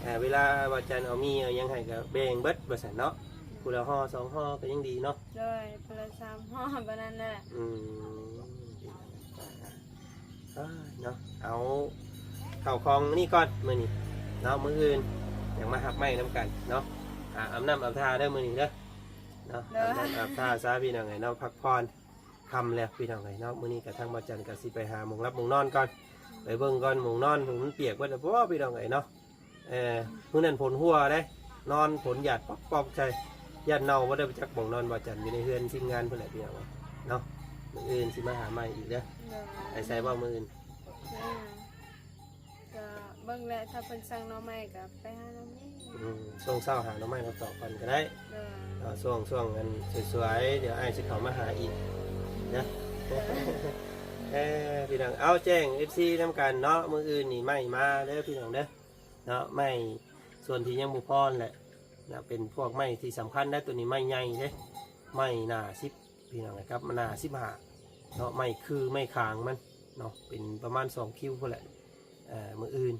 ເອີ ເວລາວ່າຈັນເອົາມີເອົາຫຍັງໃຫ້ກໍແບ່ງເບິດວ່າຊັ້ນເນາະ ຜູ້ລະຫໍ່ສອງຫໍ່ກໍຍັງດີເນາະ ໂດຍ ຜູ້ລະສາມຫໍ່ປານນັ້ນແຫຼະ ອືມ ເອີຍເນາະ ເອົາເຂົ້າຂອງນີ້ກ່ອນມື້ນີ້ເນາະ ມື້ອື່ນຈັ່ງມາຮັບໄມ້ນຳກັນເນາະ ອາບນ້ຳອາບທ່າເດີມື້ນີ້ເດີເນາະ ອາບນ້ຳອາບທ່າຊະ ພີ່ນ້ອງເອີຍເນາະ ພັກຜ່ອນ ຄ່ຳແລ້ວ ພີ່ນ້ອງເອີຍເນາະ ມື້ນີ້ກະທາງບ່າວຈັນກະຊິໄປຫາໝ່ອງຫຼັບໝ່ອງນອນກ່ອນ ໄປເບິ່ງກ່ອນ ໝ່ອງນອນມັນປຽກເບິດແລ້ວບໍ່ ພີ່ນ້ອງເອີຍເນາະ ເອີ ມື້ນັ້ນຝົນຫົວເດ້ ນອນຝົນຫຍາດປອກໆໃສ່ ຢ້ານເນົ່າບໍ່ໄດ້ໄປຈັກໝ່ອງນອນ ບ່າວຈັນຢູ່ໃນເຮືອນທີມງານພຸ້ນແຫຼະ ພີ່ນ້ອງເອີຍເນາະ ມື້ອື່ນຊິມາຫາໃໝ່ອີກເດີ ໂດຍ ໄປໃສບໍ່ມື້ອື່ນ? ກໍເບິ່ງແຫຼະ ຖ້າເພິ່ນສັ່ງໜໍ່ໄມ້ກໍໄປຫາໜໍ່ໄມ້ ອືມ ຊ່ວງເຊົ້າຫາໜໍ່ໄມ້ມາຕອກກ່ອນກໍໄດ້ ເອີ ຊ່ວງ ຊ່ວງອັນສວຍໆ ດຽວອ້າຍຊິເຂົ້າມາຫາອີກນະ ເອີ ພີ່ນ້ອງ ເອົາແຈ້ງເອັຟຊີນຳກັນເນາະ ມື້ອື່ນນີ້ໄມ້ມາເດີ ພີ່ນ້ອງເດີ ເນາະ ໄມ້ສ່ວນທີ່ຍັງບໍ່ພໍແຫຼະນະ ເປັນພວກໄມ້ທີ່ສຳຄັນນະ ໂຕນີ້ໄມ້ໃຫຍ່ເດ້ ໄມ້ໜ້າສິບ ພີ່ນ້ອງ ກັບໜ້າສິບຫ້າເນາະ ໄມ້ຄືໄມ້ຄາງມັນເນາະ ເປັນປະມານສອງຄິວພຸ້ນແຫຼະ ເອີ ມື້ອື່ນ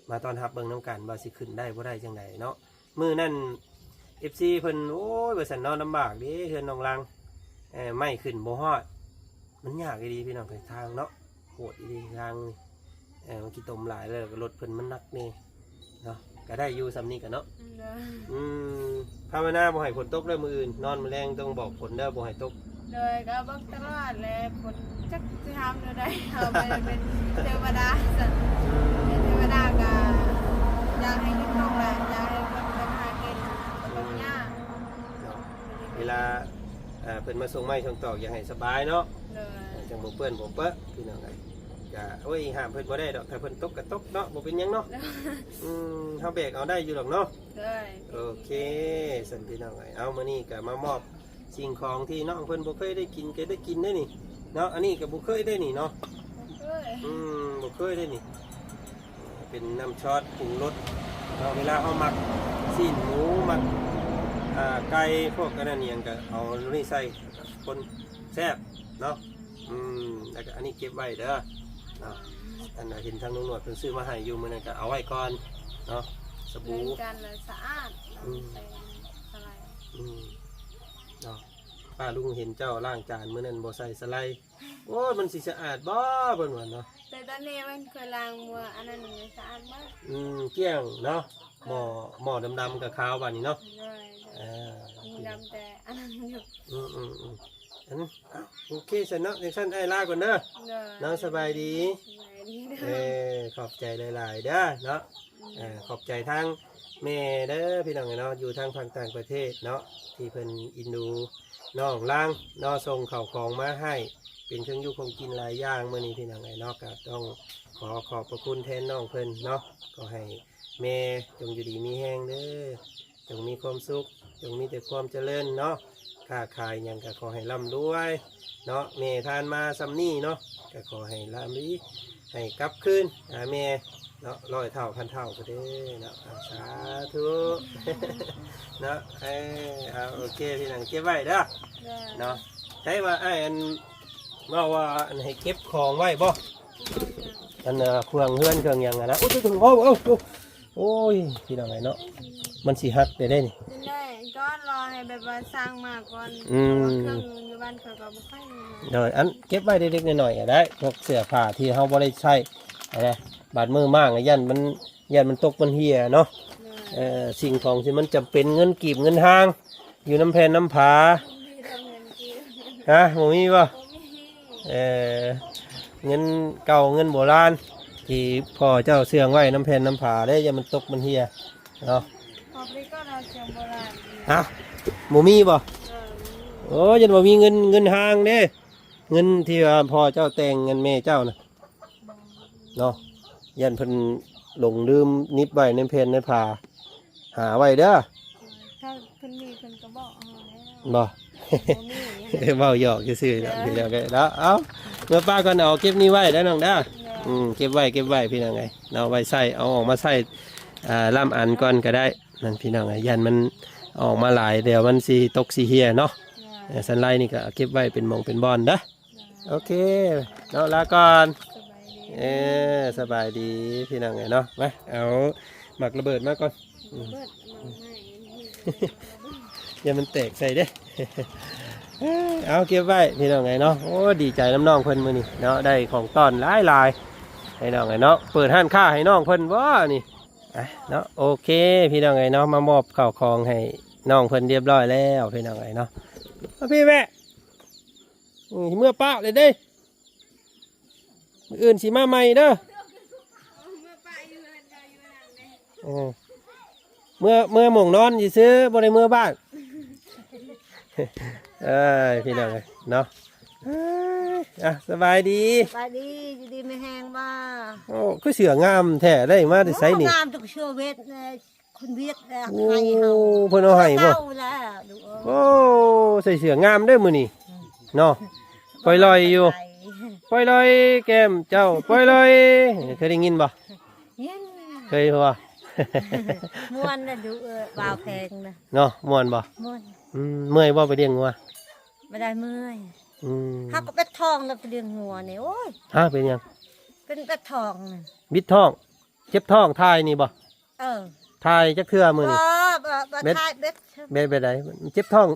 ມາຕ້ອນຮັບເບິ່ງນຳກັນວ່າຊິຂຶ້ນໄດ້ບໍ່ໄດ້ຈັ່ງໃດເນາະ ມື້ນັ້ນເອັຟຊີເພິ່ນ ໂອ້ຍ ວ່າຊັ້ນເນາະ ລຳບາກເດ້ເຮືອນນ້ອງລັງ ເອີ ໄມ້ຂຶ້ນບໍ່ຮອດ ມັນຍາກອີ່ຫຼີພີ່ນ້ອງເອີຍ ທາງເນາະ ໂຫດອີ່ຫຼີທາງນີ້ ເອີ ມັນຂີ້ຕົມຫຼາຍ ແລ້ວກໍລົດເພິ່ນມັນໜັກແດ່ເນາະ ກໍໄດ້ຢູ່ສ່ຳນີ້ກະເນາະ ອືມ ອືມ ພາວະນາບໍ່ໃຫ້ຝົນຕົກເດີມື້ອື່ນ ນອນມື້ແລງຕ້ອງບອກຝົນເດີ ບໍ່ໃຫ້ຕົກ ໂດຍ ກໍບອກຕະຫຼອດແຫຼະ ຝົນຈັກຊິຫ້າມແນວໃດ ເຮົາບໍ່ໄດ້ເປັນເທວະດາຊັ້ນ ເປັນເທວະດາກໍຢາກໃຫ້ຢຸດຕົກແຫຼະ ຢາກໃຫ້ຄົນໄປຫາກິນ ບໍ່ຕົກຍາກ ເນາະ ເວລາ ເອີ ເພິ່ນມາສົ່ງໄມ້ສົ່ງຕອກ ຢາກໃຫ້ສະບາຍເນາະ ໂດຍ ຈັ່ງບໍ່ເປື້ອນບໍ່ເປິ ພີ່ນ້ອງເອີຍ ກະ ໂອ້ຍ ຫ້າມເພິ່ນບໍ່ໄດ້ດອກ ຖ້າເພິ່ນຕົກກະຕົກເນາະ ບໍ່ເປັນຫຍັງເນາະ ໂດຍ ອືມ ເຮົາແບກເອົາໄດ້ຢູ່ດອກເນາະ ໂດຍ ໂອເຄ ຊັ້ນພີ່ນ້ອງເອີຍ ເອົາ ມື້ນີ້ກະມາມອບສິ່ງຂອງທີ່ນ້ອງເພິ່ນບໍ່ເຄີຍໄດ້ກິນ ກະໄດ້ກິນເດ້ນີ້ເນາະ ອັນນີ້ກະບໍ່ເຄີຍໄດ້ນີ້ເນາະ ບໍ່ເຄີຍ ອືມ ບໍ່ເຄີຍໄດ້ນີ້ ເປັນນ້ຳຊອດປຸງລົດເນາະ ເວລາເຮົາມັກຊີ້ນໝູ ມັກ ອ່າ ໄກ່ ພວກອັນນັ້ນອີ່ຫຍັງກະເອົາໂຕນີ້ໃສ່ ຄົນແຊບເນາະ ອືມ ແລ້ວກະອັນນີ້ເກັບໄວ້ເດີເນາະ ອັນເຫັນທາງລຸງໜວດເພິ່ນຊື້ມາໃຫ້ຢູ່ມື້ນັ້ນກະເອົາໄວ້ກ່ອນເນາະ ສະບູ ເຮືອນຈານລະສະອາດ ອືມ ອືມ ເນາະ ປ້າລຸງເຫັນເຈົ້າລ້າງຈານມື້ນັ້ນບໍ່ໃສ່ສະໄລ ໂອ້ຍ ມັນຊິສະອາດບໍ່ ເພິ່ນວ່າເນາະ ແຕ່ຕອນນີ້ມັນເຄີຍລ້າງມື້ອັນນັ້ນ ມັນສະອາດເບິດ ອືມ ກ້ຽງເນາະ ໝໍ້ ໝໍ້ດຳໆກະຂາວບາດນີ້ເນາະ ໂດຍ ເອີ ຍັງດຳແຕ່ອັນນັ້ນຢູ່ ອືມໆໆ ອັນ ເອົ້າ ໂອເຄຊັ້ນເນາະ ຈັ່ງຊັ້ນອ້າຍລາກ່ອນເດີ ໂດຍ ເນາະ ສະບາຍດີ ສະບາຍດີເດີ ເອີ ຂອບໃຈຫຼາຍໆເດີເນາະ ອືມ ເອີ ຂອບໃຈທາງແມ່ເດີ ພີ່ນ້ອງເອີຍເນາະ ຢູ່ທາງຝັ່ງຕ່າງປະເທດເນາະ ທີ່ເພິ່ນເອັນດູນ້ອງລາງເນາະ ສົ່ງເຂົ້າຂອງມາໃຫ້ ເປັນເຄື່ອງຢູ່ຂອງກິນຫຼາຍຢ່າງ ມື້ນີ້ພີ່ນ້ອງເອີຍເນາະ ກໍຕ້ອງຂໍຂອບພະຄຸນແທນນ້ອງເພິ່ນເນາະ ຂໍໃຫ້ແມ່ຈົ່ງຢູ່ດີມີແຮງເດີ ຈົ່ງມີຄວາມສຸກ ຈົ່ງມີແຕ່ຄວາມຈະເລີນເນາະ ຄ້າຂາຍຫຍັງກໍຂໍໃຫ້ລ່ຳລວຍເນາະ ແມ່ທານມາຊ່ຳນີ້ເນາະ ກໍຂໍໃຫ້ລ່ຳລວຍ ໃຫ້ກັບຄືນຫາແມ່ເນາະ ຮ້ອຍເທົ່າພັນເທົ່າພຸ້ນເດ້ເນາະ ອາ ສາທຸເນາະ ເອີ ເອົາ ໂອເຄ ພີ່ນ້ອງເກັບໄວ້ເດີເນາະ ໃຊ້ວ່າອ້າຍອັນ ເວົ້າວ່າອັນໃຫ້ເກັບຂອງໄວ້ບໍ່? ອັນ ເອີ ເຄື່ອງເຮືອນເຄື່ອງຫຍັງຫັ້ນນະ ໂອ້ຍ ໂອ້ຍ ໂອ້ຍ ໂອ້ຍ ພີ່ນ້ອງເອີຍເນາະ ມັນຊິຫັກໄດ້ເດ້ນີ້ ຈະໄດ້ກ່ອນ ລໍໃຫ້ແບບວ່າຊ່າງມາກ່ອນ ອືມ ເພາະວ່າເຄື່ອງຢູ່ບ້ານເຂົາກໍບໍ່ຄ່ອຍມີ ໂດຍ ອັນເກັບໄວ້ເລັກໆນ້ອຍໆກໍໄດ້ ພວກເສື້ອຜ້າທີ່ເຮົາບໍ່ໄດ້ໃຊ້ຫັ້ນນະ ບາດມື້ມາກໍຢ້ານມັນ ຢ້ານມັນຕົກມັນເຫ່ຍເນາະ ໂດຍ ເອີ ສິ່ງຂອງທີ່ມັນຈຳເປັນ ເງິນກີບເງິນຫາງ ຢູ່ນຳແຜ່ນນຳຜາ ບໍ່ມີດອກເງິນກີບ ຮະ ບໍ່ມີບໍ່? ບໍ່ມີ ເອີ ເງິນເກົ່າເງິນໂບລານ ທີ່ພໍ່ເຈົ້າເຊື່ອງໄວ້ນຳແຜ່ນນຳຜາເດ້ ຢ່າມັນຕົກມັນເຫ່ຍເນາະ ຂອບໃຈກ່ອນເອົາເຄື່ອງໂບລານ ຮະ ບໍ່ມີບໍ່? ເອີ ບໍ່ມີ ໂອ້ ຢ້ານບໍ່ມີເງິນ ເງິນຫາງເດ້ ເງິນທີ່ວ່າພໍ່ເຈົ້າແຕ່ງ ເງິນແມ່ເຈົ້ານະ ເນາະ ຢ້ານເພິ່ນຫຼົງລືມນິບໄວ້ໃນແຜ່ນໃນຜ້າ ຫາໄວ້ເດີ ຖ້າເພິ່ນມີເພິ່ນກໍບອກເຮົາແລ້ວ ບໍ່ ບໍ່ມີ ເວົ້າຫຍອກຊື່ໆດອກ ເອີ ພີ່ນ້ອງເອີຍເນາະ ເອົາ ເມືອປ້າກ່ອນ ເອົາເກັບນີ້ໄວ້ເດີນ້ອງເດີ ເອີ ອືມ ເກັບໄວ້ ເກັບໄວ້ ພີ່ນ້ອງເອີຍເນາະ ໄວ້ໃຊ້ ເອົາອອກມາໃຊ້ ອ່າ ລຳອັນກ່ອນກໍໄດ້ ນັ້ນ ພີ່ນ້ອງເອີຍ ຢ້ານມັນອອກມາຫຼາຍ ດຽວມັນຊິຕົກຊິເຫ່ຍເນາະ ເອີ ເອີ ສັນໄລນີ້ກໍເກັບໄວ້ເປັນໝ່ອງເປັນບ່ອນເດີ ໂອເຄເນາະ ລາກ່ອນ ສະບາຍດີ ເອີ ສະບາຍດີພີ່ນ້ອງເອີຍເນາະ ມາເອົາໝາກລະເບີດມາກ່ອນ ລະເບີດ ອືມ ໝາກໄມ້ ຢ່າມັນແຕກໃສ່ເດ້ ເອົາເກັບໄວ້ພີ່ນ້ອງເອີຍເນາະ ໂອ້ ດີໃຈນຳນ້ອງເພິ່ນມື້ນີ້ເນາະ ໄດ້ຂອງຕ້ອນຫຼາຍໆ ພີ່ນ້ອງເອີຍເນາະ ເປີດຮ້ານຄ້າໃຫ້ນ້ອງເພິ່ນບໍ່ນີ້ ອ່ະ ເນາະ ໂອເຄ ພີ່ນ້ອງເອີຍເນາະ ມາມອບເຂົ້າຂອງໃຫ້ນ້ອງເພິ່ນຮຽບຮ້ອຍແລ້ວ ພີ່ນ້ອງເອີຍເນາະ ມາພີ່ແວະ ອືມ ເມືອປະເລີຍເດ້ ມື້ອື່ນຊິມາໃໝ່ເດີ ເອີ ເມືອ ເມືອໝ່ອງນອນຊື່ໆ ບໍ່ໄດ້ເມືອບ້ານ ເອີຍ ພີ່ນ້ອງເອີຍເນາະ ເອີຍ ອ່ະ ສະບາຍດີ ສະບາຍດີ ຢູ່ດີມີແຮງບໍ່? ໂອ້ ຄືເສື້ອງາມແທ້ ໄດ້ມາແຕ່ໃສນີ້? ໂອ້ ງາມທຸກເສື້ອເວດ ເອີ ຄົນວຽດແລ້ວ ໂອ້ ໃຫ້ເຮົາ ເພິ່ນເອົາໃຫ້ບໍ່? ເອົາແລ້ວລູກເອີຍ ໂອ້ ໃສ່ເສື້ອງາມເດີມື້ນີ້ ອືມ ເນາະ ປ່ອຍລອຍຢູ່ ປ່ອຍລອຍແກ້ມເຈົ້າ ປ່ອຍລອຍ ເຄີຍໄດ້ຍິນບໍ່? ຍິນ ເຄີຍບໍ່? ມ່ວນນະ ດູເອີ ບ່າວແພງນະ ເນາະ ມ່ວນບໍ່? ມ່ວນ ອືມ ເມື່ອຍບໍ່ໄປລ້ຽງງົວ? ບໍ່ໄດ້ເມື່ອຍ ອືມ ເຮົາກໍເປັນທ້ອງແລ້ວໄປລ້ຽງງົວນີ້ ໂອ້ຍ ຮະ ເປັນຫຍັງ? ເປັນເປັນທ້ອງນະ ບິດທ້ອງ ເຈັບທ້ອງ ຖ່າຍນີ້ບໍ່? ເອີ ຖ່າຍຈັກເທື່ອມື້ນີ້? ບໍ່ ບໍ່ ບໍ່ ເບັດ ຖ່າຍເບັດ ເບັດ ແບບໃດ? ເຈັບທ້ອງ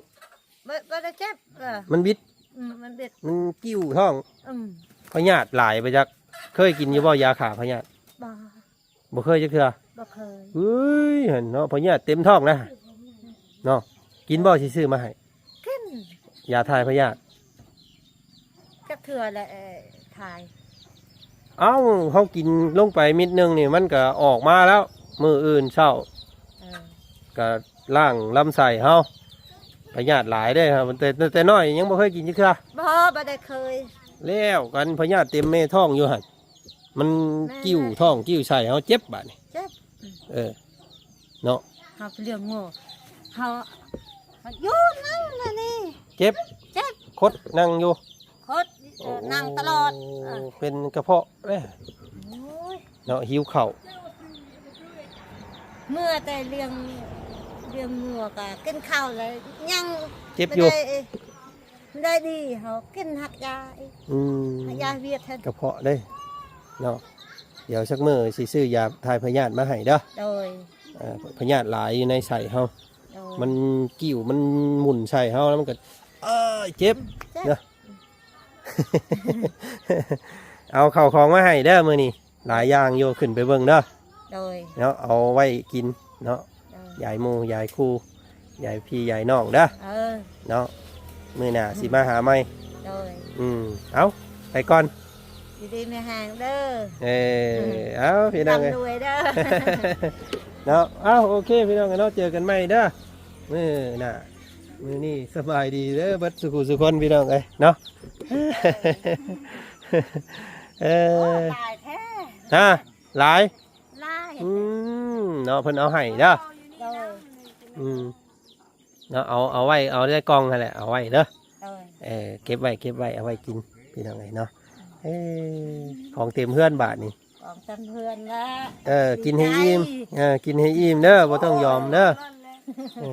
ບໍ່ ບໍ່ໄດ້ເຈັບ ເອີ ມັນບິດ ອືມ ມັນບິດ ມັນກິ່ວທ້ອງ ອືມ ພະຍາດຫຼາຍບໍ່ຈັກ? ເຄີຍກິນຢູ່ບໍ່ ຢາຂ້າພະຍາດ? ບໍ່ ບໍ່ເຄີຍຈັກເທື່ອ? ບໍ່ເຄີຍ ເອີຍ ຫັ້ນເນາະ ພະຍາດເຕັມທ້ອງແລ້ວເນາະ ກິນບໍ່ ຊິຊື້ມາໃຫ້? ກິນ ຢາຖ່າຍພະຍາດ ຈັກເທື່ອແລ້ວ ເອີ ຖ່າຍ ເອົ້າ ເຮົາກິນລົງໄປເມັດໜຶ່ງນີ້ ມັນກໍອອກມາແລ້ວ ມື້ອື່ນເຊົ້າ ເອີ ກໍລ້າງລຳໄສ້ເຮົາ ພະຍາດຫຼາຍເດ້ ແຕ່ ແຕ່ ແຕ່ນ້ອຍຍັງບໍ່ເຄີຍກິນຈັກເທື່ອ? ບໍ່ ບໍ່ໄດ້ເຄີຍ ແລ້ວກັນພະຍາດເຕັມແມ່ທ້ອງຢູ່ຫັ້ນ ມັນ ແມ່ນ ກິ່ວທ້ອງ ກິ່ວໄສ້ເຮົາເຈັບບາດນີ້ ເຈັບ ເອີ ເນາະ ເຮົາໄປລ້ຽງງົວ ເຮົາ ເຮົາຢູ່ນັ້ນນະນີ້ ເຈັບ ເຈັບ ຄົດນັ່ງຢູ່ ຄົດ ເອີ ໂອ້ ນັ່ງຕະຫຼອດ ເອີ ເປັນກະເພາະເດ້ ໂອ້ຍ ເນາະ ຫິວເຂົ້າ ເມື່ອແຕ່ລ້ຽງ ລ້ຽງງົວກະກິນເຂົ້າແລ້ວຍັງເຈັບຢູ່ ໄດ້ ໄດ້ດີ ເຮົາກິນຮັກຢາອີກ ອືມ ຮັກຢາວຽດຫັ້ນ ກະເພາະເດ້ເນາະ ດຽວສັກມື້ຊິຊື້ຢາຖ່າຍພະຍາດມາໃຫ້ເດີ ໂດຍ ເອີ ພະຍາດຫຼາຍຢູ່ໃນໄສ້ເຮົາ ໂດຍ ມັນກິ່ວ ມັນໝຸ່ນໃສ່ເຮົາແລ້ວມັນກໍ ເອີຍ ເຈັບ ເຈັບ ເນາະ ເອົາເຂົ້າຂອງມາໃຫ້ເດີມື້ນີ້ ຫຼາຍຢ່າງຢູ່ ຂຶ້ນໄປເບິ່ງເດີ ໂດຍ ເນາະ ເອົາໄວ້ກິນເນາະ ໂດຍ ຢາຍໝູ່ຢາຍຄູ່ ຢາຍພີ່ຢາຍນ້ອງເດີ ເອີ ເນາະ ມື້ໜ້າ ອືມ ຊິມາຫາໃໝ່ ໂດຍ ອືມ ເອົາ ໄປກ່ອນ ຢູ່ດີມີແຮງເດີ ເອີ ເອົາ ພີ່ນ້ອງເອີຍ ລ່ຳລວຍເດີ ເນາະ ເອົາ ໂອເຄ ພີ່ນ້ອງເອີຍເນາະ ເຈີກັນໃໝ່ເດີ ມື້ໜ້າ ມື້ນີ້ສະບາຍດີເດີ ເບິດສູ່ຜູ້ສູ່ຄົນ ພີ່ນ້ອງເອີຍເນາະ ເອີ ໂອ້ ຫຼາຍແທ້ ຮະ ຫຼາຍ ຫຼາຍ ອືມ ເນາະ ເພິ່ນເອົາໃຫ້ເດີ ໂດຍ ອືມ ເນາະ ເອົາ ເອົາໄວ້ ເອົາໃນກ່ອງຫັ້ນແຫຼະ ເອົາໄວ້ເດີ ໂດຍ ເອີ ເກັບໄວ້ ເກັບໄວ້ ເອົາໄວ້ກິນ ພີ່ນ້ອງເອີຍເນາະ ເອີ ຂອງເຕັມເຮືອນບາດນີ້ ຂອງເຕັມເຮືອນລະ ເອີ ກິນໃຫ້ອີ່ມ ເອີ ກິນໃຫ້ອີ່ມເດີ ບໍ່ຕ້ອງຍອມເດີ ເອີ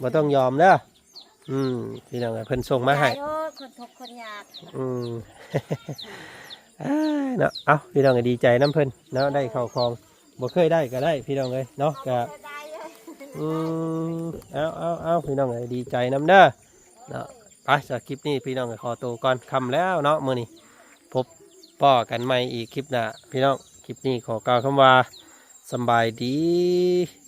ບໍ່ຕ້ອງຍອມເດີ ອືມ ພີ່ນ້ອງເອີຍ ເພິ່ນສົ່ງມາໃຫ້ ໂອ້ ຄົນທຸກຄົນຍາກ ອືມ ເນາະ ເອົ້າ ພີ່ນ້ອງເອີຍ ດີໃຈນຳເພິ່ນເນາະ ໄດ້ເຂົ້າຂອງ ບໍ່ເຄີຍໄດ້ກໍໄດ້ ພີ່ນ້ອງເອີຍເນາະ ກໍ ອືມ ເອົາ ເອົາ ເອົາ ພີ່ນ້ອງເອີຍ ດີໃຈນຳເດີເນາະ ໄປ ສຳລັບຄລິບນີ້ ພີ່ນ້ອງເອີຍ ຂໍໂຕກ່ອນ ຄ່ຳແລ້ວເນາະ ມື້ນີ້ ພົບພໍ້ກັນໃໝ່ອີກຄລິບໜ້າ ພີ່ນ້ອງ ຄລິບນີ້ຂໍກ່າວຄຳວ່າ ສຳບາຍດີ.